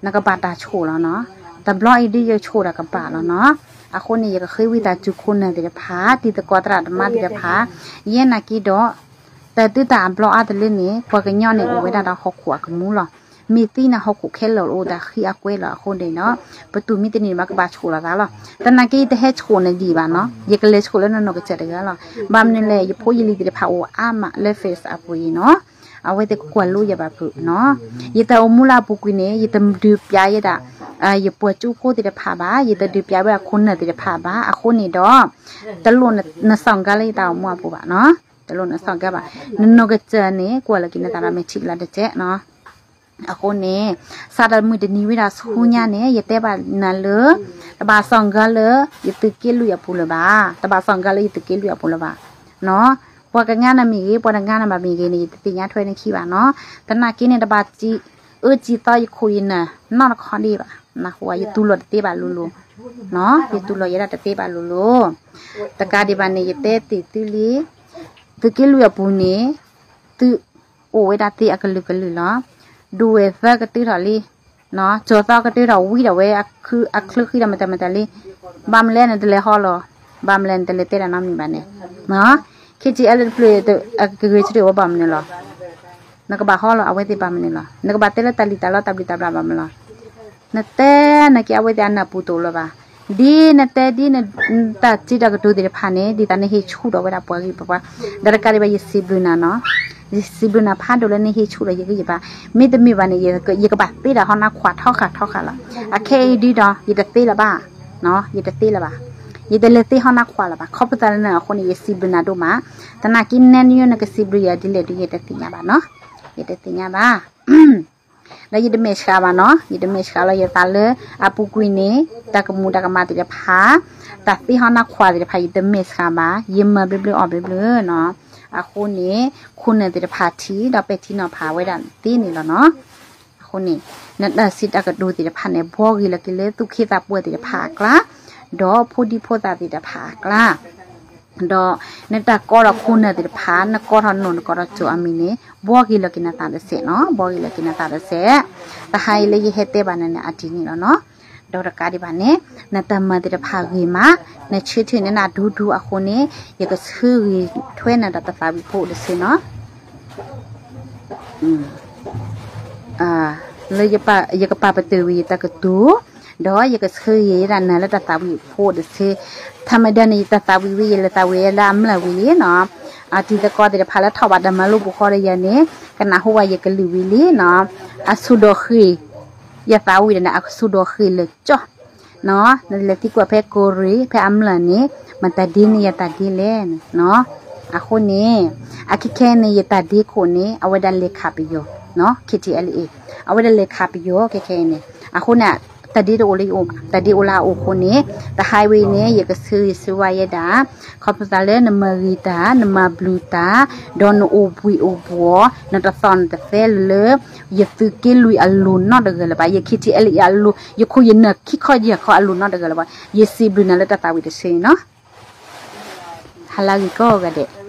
နကဘၣ်တၢ်ဆိၣ်လီၤနီၤ. တဘျီအံၤဒ်ယဆိၣ်ဒီးကဘၣ်လီၤနီၤ. အဃိန့ၣ် ယကဃ့ဝံသးစူၤခိၣ်နၢ်သ့ၣ်တဖၣ် တံၤသကိးသရၣ်သမါသ့ၣ်တဖၣ် ယဲနာ်က့ဒီး တၢ်သုတၢ်အဘျီအါတလၢန့ၣ် ပှၤကညီန့ၣ်အိၣ်ဝဲဒၣ်ဒီးဟီၣ်ခိၣ်အကမူလီၤ. မ့ၢ်သံန့ၣ် ဟီၣ်ခိၣ်ခဲလၢာ်အိၣ်တၢ်ဃံအကွဲလီၤ. အဃိန့ၣ်ဒီး ပတူၢ်မ့ၢ်တန့ၢ်ဘၣ် ကဘၣ်ဆိၣ်လီၤသးလီၤ. သနာ်က့ ယတဟဲဆိၣ်နဒံးဘၣ်နီၤ, ယကလဲၤဆိၣ်လၢနနီၢ်ကစၢ်တဂၤလီၤ. ဘၣ်မနုၤလဲၣ် ယဖိယလံၤသ့ၣ်တဖၣ်အိၣ်အါမးလၢ Facebook အပူၤအံၤနီၤ, အဝဲသ့ၣ်ကကွၢ်လိယၤဘၣ်ဖုးနီၤ. ယတၢ်အိၣ်မူလၢအပူၤကွံာ်န့ၣ် ယတဒုးပျးယဲဒၣ် ယပှၤကၠိဖိသ့ၣ်တဖၣ်ဘၣ်, ယတဒုးပျးဝဲဒၣ်ခိၣ်နၢ်သ့ၣ်တဖၣ်ဘၣ်. အဃိန့ၣ်ဒီး တလိၣ်နစီၣ်ကါလၢယတၢ်အိၣ်မူအပူၤဘၣ်နီၤ, တလိၣ်နစီၣ်ကါဘၣ်. နနီၢ်ကစၢ်န့ၣ် ကွၢ်လီၤက့ၤနသးဒီးမဲာ်ထံကလါတစဲးနီၤ. အဃိန့ၣ် စးထီၣ်မုၢ်တနံၤဝံၤဒီးဆူညါန့ၣ် ယတဲဘၣ်နၤလၢ တဘၣ်စီၣ်ကါလၢယသုးက့လွံၢ်အပူၤလၢၤဘၣ်, တဘၣ်စီၣ်ကါလၢယသုးက့လွံၢ်အပူၤလၢၤဘၣ်နီၤ. ပှၤကငါနၤမ့ၢ်ဂ့ၤ ပှၤတငါနၤဘၣ်မ့ၢ်ဂ့ၤန့ၣ် ယတသ့ၣ်ညါထွဲနခံဘၣ်နီၤ. သနာ်က့န့ၣ် တဘၣ်စံးအၢစံးသီယခိၣ်ယနၢ်နီတခီဒံးဘၣ်. နၢ်ဟူဧါ, ယတူၢ်လိာ်တသ့ဘၣ်လိၤလိၤ, ယတူၢ်လိာ်ယဲဒၣ်တသ့ဘၣ်လိၤလိၤ. တကးဒံးဘၣ်န့ၣ် ယတဲသ့ၣ်သုလံ, သုးက့လွံၢ်အပူၤန့ၣ် သုအိၣ်ဝဲဒၣ်သ့အကလုာ်ကလုာ်လီၤ. ဒူဝဲၢ်သၢကတုၤထီၣ်လံ, ကၠီၤသီကတုၤထီၣ်ဝံၤဒီးဝဲ အချၢဃံဒီးမတၤမတၤလံ. ဘၣ်မနုၤလဲၣ်နတလဲၤဟီလီၤ, ဘၣ်မနုၤလဲၣ်နတလဲၤတဲတၢ်နီတမံၤဘၣ်န့ၣ်, KTLA တဖျၢၣ်အကဂ့ၤဆၢထၢၣ်ဝဲဘၣ်မနုၤလီၤ. နကဘၣ်ဟီလီၤအဝဲသ့ၣ်ဘၣ်မနုၤလီၤ. နကဘၣ်တဲလၢတၢ်လံၣ်တၢ်လီတၢ်ဘျုးတၢ်ဘျၣ်ဘၣ်မနုၤလီၤ. နတဲနက့ၤအဝဲသ့ၣ်အနၢ်ပူၤတအိၣ်လၢၤဘၣ်. ဒ်နတဲဒ်နတၢ်စံးတၢ်ကတိၤသ့ၣ်တဖၣ်န့ၣ် ဒ်သိးနဟ့ၣ်ဆူၣ်ထီၣ်ဝဲဒၣ်ပှၤဂံၢ်ပှၤဘါ, ဒီးတကးဒံးဘၣ် ယစံးဘျုးနၤနီၤ, ယစံးဘျုးနၤဖးဒိၣ်လၢနဟ့ၣ်ဆူၣ်ထီၣ်ယဂံၢ်ယဘါ, မ့တမ့ၢ်ဘၣ်န့ၣ် ယကဘၣ်သ့ဒၣ်ဟီနါခွါထီဃာ်ထီဃာ်လီၤ. အခဲအံၤဒ်ဒီး ယတသ့လၢၤဘၣ်, ယတသ့လၢၤဘၣ်, ယတလဲၤသ့ဟီနါခွါလၢၤဘၣ်. ခီဖျိသးလၢနအဃိန့ၣ် ယစံးဘျုးနၤဒိၣ်မး, သနာ်က့နဲနယိနကစံးဘျုးယၤဒ်လဲၣ်ဒ်ယတသ့ၣ်ညါဘၣ်နီၤ, ယတသ့ၣ်ညါဘၣ်. ဒီးယတမဲာ်ဆှးဘၣ်နီၤ, ယတမဲာ်ဆှးလီၤယသးလၢ အပူၤကွံာ်န့ၣ် တၢ်ကမူၤတၢ်ကမၣ်သ့ၣ်တဖၣ်, တၢ်သ့ဟီနါခွါသ့ၣ်တဖၣ် ယတမဲာ်ဆှးဘၣ်, ယမၤဘျုးဘျုးအီၣ်ဘျုးဘျုးနီၤ. အဃိန့ၣ် ခိၣ်နၢ်သ့ၣ်တဖၣ်ထံၣ် ဒီးပဲာ်ထံနီၤဖးဝဲဒၣ်သ့န့ၣ်လီၤနီၤ. အဃိန့ၣ် နတၢ်စံးတၢ်ကတိၤသ့ၣ်တဖၣ်န့ၣ် ဘှီဂ့ၤလီၤက့ၤလၢသူၣ်က့သးပှၢ်သ့ၣ်တဖၣ်အကျါ, ဒီးဖိဒံဖိသၣ်သ့ၣ်တဖၣ်အကျါ ဒီးနတၢ်ကိးထီၣ်ခိၣ်နၢ်သ့ၣ်တဖၣ် နကိးထီၣ်နီၢ်နကိးထီၣ်ကၠိအမံၤန့ၣ် ဘှီဂ့ၤလီၤက့ၤနသးတစဲးနီၤ, ဘှီဂ့ၤလီၤက့ၤနသးတစဲး. တဟါအံၤလၢယဟဲတဲဘၣ်နၤန့ၣ် အတံၤန့ၣ်လီၤနီၤ. ဒီးတကးဒံးဘၣ်န့ၣ် နတၢ်မၤသ့ၣ်တဖၣ်ဂ့ၤမး, နဆၢထၢၣ်နနၢ်ဒူဒူအဃိန့ၣ် ယကဆၢဂ့ၤထွဲနၤဒီးတၢ်သးဝံၣ်ဖိတစဲးနီၤ. လၢယကပာ်ပတုာ်ဝံၤယတၢ်ကတိၤ, ဒီးယကဆၢဂ့ၤဒၣ်နၤလၢတၢ်သးဝံၣ်ဖိတစဲး. ထါမဒါန့ၣ် ယတၢ်သးဝံၣ်ဝံၤ ယလဲၤသးဝံၣ်လၢအမျၢ်ဝံၤလံနီၤ. အတံၤသကိးသ့ၣ်တဖၣ်လၢထီၣ်ဘၣ်တၢ်မၤလိပူၤဃီဒီးယၤန့ၣ် ကနၣ်ဟူဘၣ်ယကလုၢ်ဝံၤလံနီၤ, အဆူၣ်ဒီးဃ့ၢ်, ယသးဝံၣ်ဒီးန့ၣ် အဆူၣ်ဒီးဃ့ၢ်လၢာ်ကၠီ နီၤ, နလဲၤသံကွၢ်ဖဲကိရ့ၣ် ဖဲအမျၢ်န့ၣ် မတၤဒ့န့ၣ်ယတၢ်ဒ့လဲၣ်နီၤ, အဃိန့ၣ် အခဲခဲန့ၣ် ယတၢ်ဒ့ခိၣ်န့ၣ် အဝဲဒၣ်လဲၤခးပယီၤနီၤ, K T L A အဝဲဒၣ်လဲၤခးပယီၤခဲခဲအံၤန့ၣ်, အဃိန့ၣ် တၢ်ဒ့တအိၣ်လၢယအိၣ်ဘၣ်, တၢ်ဒ့အိၣ်လၢအအိၣ်အဃိန့ၣ် တဟါဝဲန့ၣ် ယကဆၢဂ့ၤဆၢဝါယဲဒၣ် ခီဖျိသးလၢနမၤဂ့ၤတၢ် နမၤဘျုးတၢ် ဒီးနအိၣ်ဘှံးအိၣ်ဘှီၣ် နတသီၣ်နတသဲလၢ ယသုးက့လွံၢ်အလိၤနီတဂၤလၢၤဘၣ်, ယ K T L A အလိၤ ယခိၣ်ယနၢ်ခံခီယဲၢ်ခီ အလိၤနီတဂၤလၢၤဘၣ်, ယစံးဘျုးနၤလၢတၢ်သးဝံၣ်တဆၢအံၤနီၤ, ဟါလၢအဂ့ၤကိးဂၤဒဲး.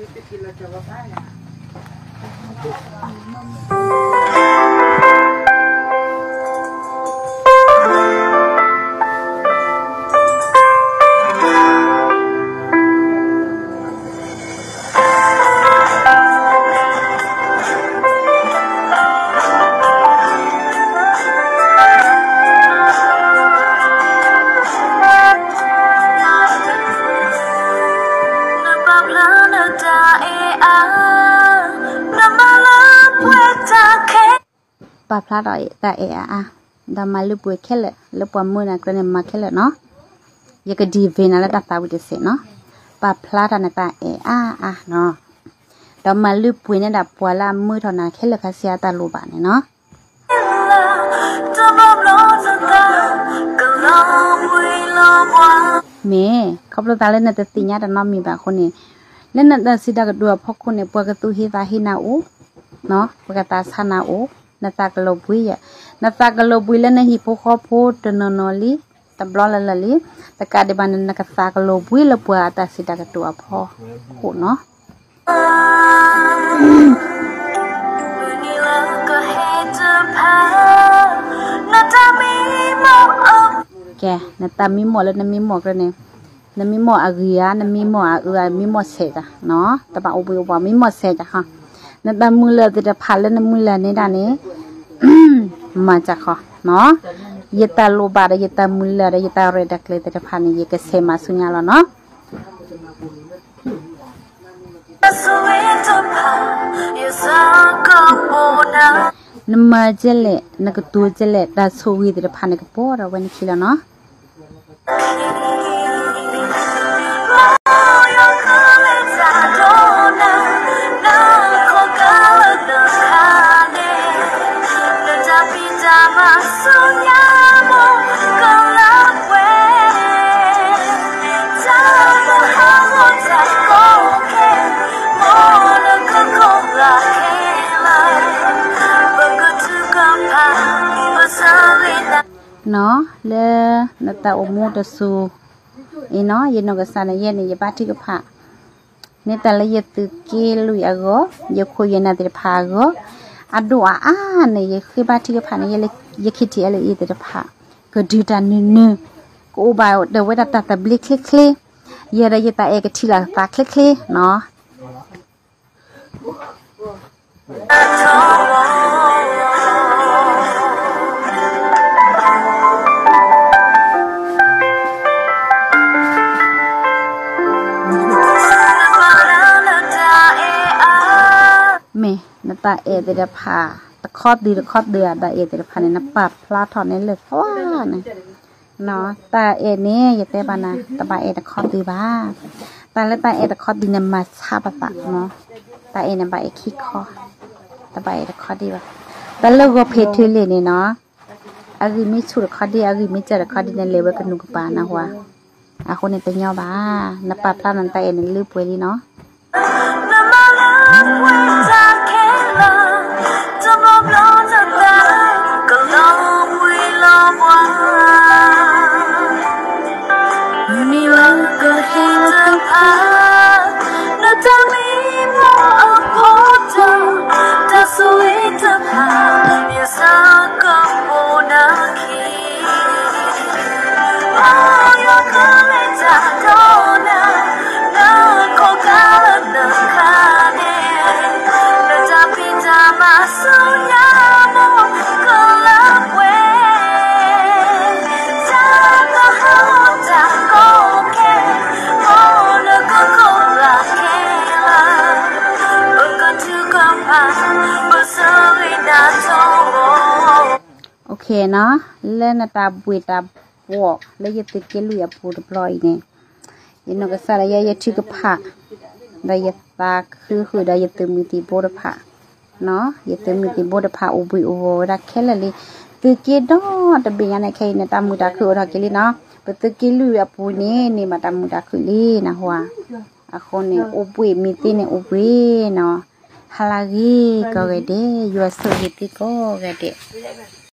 ပာ်ဖျါထီၣ်တၢ်အဲၣ်အါအါ, ဒီးမၤလၢပှဲၤခဲလၢာ် လၢပှၤမၢနၤကြၢးန့ၣ်မၤခဲလၢာ်နီၤ, ယကဒံးဘ့ၣ်နၤလၢတၢ်သးဝံၣ်တဆဲးနီၤ, ပာ်ဖျါထီၣ်နတၢ်အဲၣ်အါအါနီၤ, ဒီးမၤလၢပှဲၤန့ၢ်ဒၣ်ပှၤလၢအမၢထီၣ်နၤခဲလၢာ်ခဲဆ့အတၢ်လိၣ်ဘၣ်န့ၣ်နီၤ မ့ၢ်ခီဖျိသးလၢနတသ့ၣ်ညါတၢ်နီတမံၤဘၣ်အဃိန့ၣ်, လၢနတၢ်စံးတၢ်ကတိၤအဖီခိၣ်န့ၣ် ပှၤကသူၣ်ဟ့သးဟ့နၤအိၣ်, ပှၤကသးဆါနၤအိၣ်, နသးကလီၤဘှံးယၤ, နသးကလီၤဘှံးလၢနဟံၣ်ဖိဃီဖိတနီၤနီၤလံ, တဘျီလၢ်လၢ်လံ, တကးဒံးဘၣ်န့ၣ် နကသးကလီၤဘှံးလၢပှၤအတၢ်စံးတၢ်ကတိၤအဖီခိၣ်နီၤ ကဲ နတၢ်မံမီၢ်လၢနမံမီၢ်ကြၢးန့ၣ်, နမံမီၢ်အဂ့ၤဧါ, နမံမီၢ်အအၢဧါ, မံမီၢ်ဆဲးတၢ်, တဘၣ်အိၣ်ဘှံးအိၣ်ဘှီၣ် မံမီၢ်ဆဲးတၢ်ဃီ, နတၢ်မုာ်လၢာ်သ့ၣ်တဖၣ်လၢနမုာ်လၢာ်န့ၣ်ဒၣ်န့ၣ်, မၤစၢ်ဃီ, ယတၢ်လိၣ်ဘၣ်ဒီးယတၢ်မုာ်လၢာ်ဒီးယတၢ်ရဲၣ်တၢ်ကျဲၤသ့ၣ်တဖၣ်န့ၣ် ယကဆဲးမၤဆူညါလီၤနီၤ နမၤကဲလဲၣ် နကတိၤကဲလဲၣ် တၢ်ဆိၣ်ဂ့ၤသ့ၣ်တဖၣ်န့ၣ် ကပိာ်ထီၣ်ဝဲနခံလီၤနီၤ. နီၤ လၢနတၢ်အိၣ်မူတစိၤအံၤနီၤ ယနီၢ်ကစၢ်န့ၣ် ယဲန့ၣ် ယဘါထုကဖၣ် န့ၢ်တၢ်လၢယသုးက့လွံၢ်အဂီၢ် ယခိၣ်ယနၢ်သ့ၣ်တဖၣ်အဂီၢ် အဒိၣ်အအါန့ၣ် ယဃ့ဘါထုကဖၣ်န့ၣ် ယ K T L A သ့ၣ်တဖၣ် ကဒုးတၢ်နုၤနုၤ ကအိၣ်ဘၣ်ဒီးဝဲဒၣ်တၢ်သဘျ့ချ့ချ့ ယဲဒီးယတၢ်အဲၣ်ကထံၣ်လီၤသးချ့ချ့နီၤ မ့ၢ်နတၢ်အဲၣ်သ့ၣ်တဖၣ် တခီသံတခီသံအတၢ်အဲၣ်သ့ၣ်တဖၣ်န့ၣ် နပာ်ဖျါထီၣ်န့ၢ်လၢသးန့ၣ် တၢ်အဲၣ်န့ၣ် ယတဲဘၣ်နၤ တဘၣ်အဲၣ်တခီသံဘၣ်. တၢ်လၢတၢ်အဲၣ်တခီသံန့ၣ် မၤဆါပသးနီၤ. တၢ်အဲၣ်န့ၣ် ဘၣ်အဲၣ်ခံခီ, တဘၣ်အဲၣ်တခီသံဘၣ်. တၢ်လၢဂီၤဖံးထံလံၣ်န့ၣ်နီၤ, အဂံၢ်မ့ၢ်ဆူၣ်တခီသံ, အဂံၢ်မ့ၢ်စၢ်တခီသံန့ၣ် လဲၤဝဲကနူၤကပၤနၢ်ဟူဧါ. အဃိန့ၣ်တညီဘၣ်, နပာ်ဖျါနတၢ်အဲၣ်န့ၣ်လၢပှဲၤလံနီၤ. နီၤ, လၢနတၢ်ဘှ့ၣ်တၢ်ဘှီၣ်လၢယသုးက့လွံၢ်အပူၤတဘျီအံၤန့ၣ်, ယနီၢ်ကစၢ်ဒီးယဲယထုကဖၣ်, ဒီးယသးခုဃုာ်ဒီးယသုးမုၢ်သံၣ်ဘိတဖၣ်, ယသုးမုၢ်သံၣ်ဘိတဖၣ်အိၣ်ဘှံးအိၣ်ဘှီၣ်ဝဲဒၣ်ခဲလၢာ်လံ. သုးက့ဒီတဘ့ၣ်ညါန့ၣ် ခဲအံၤန့ၣ် တၢ်မုာ်တၢ်ခုအိၣ်ထီၣ်က့ၤလံနီၤ. ပသုးက့လွံၢ်အပူၤန့ၣ် န့ၢ်ဘၣ်တၢ်မုာ်တၢ်ခုလံနၢ်ဟူဧါ. အဃိန့ၣ် အိၣ်ဘှံးမံၤသ့န့ၣ်အိၣ်ဘှံးနီၤ. ဟါလၢဂ့ၤကိးဂၤဒဲး, ယွၤဆိၣ်ဂ့ၤသုကိးဂၤဒဲး.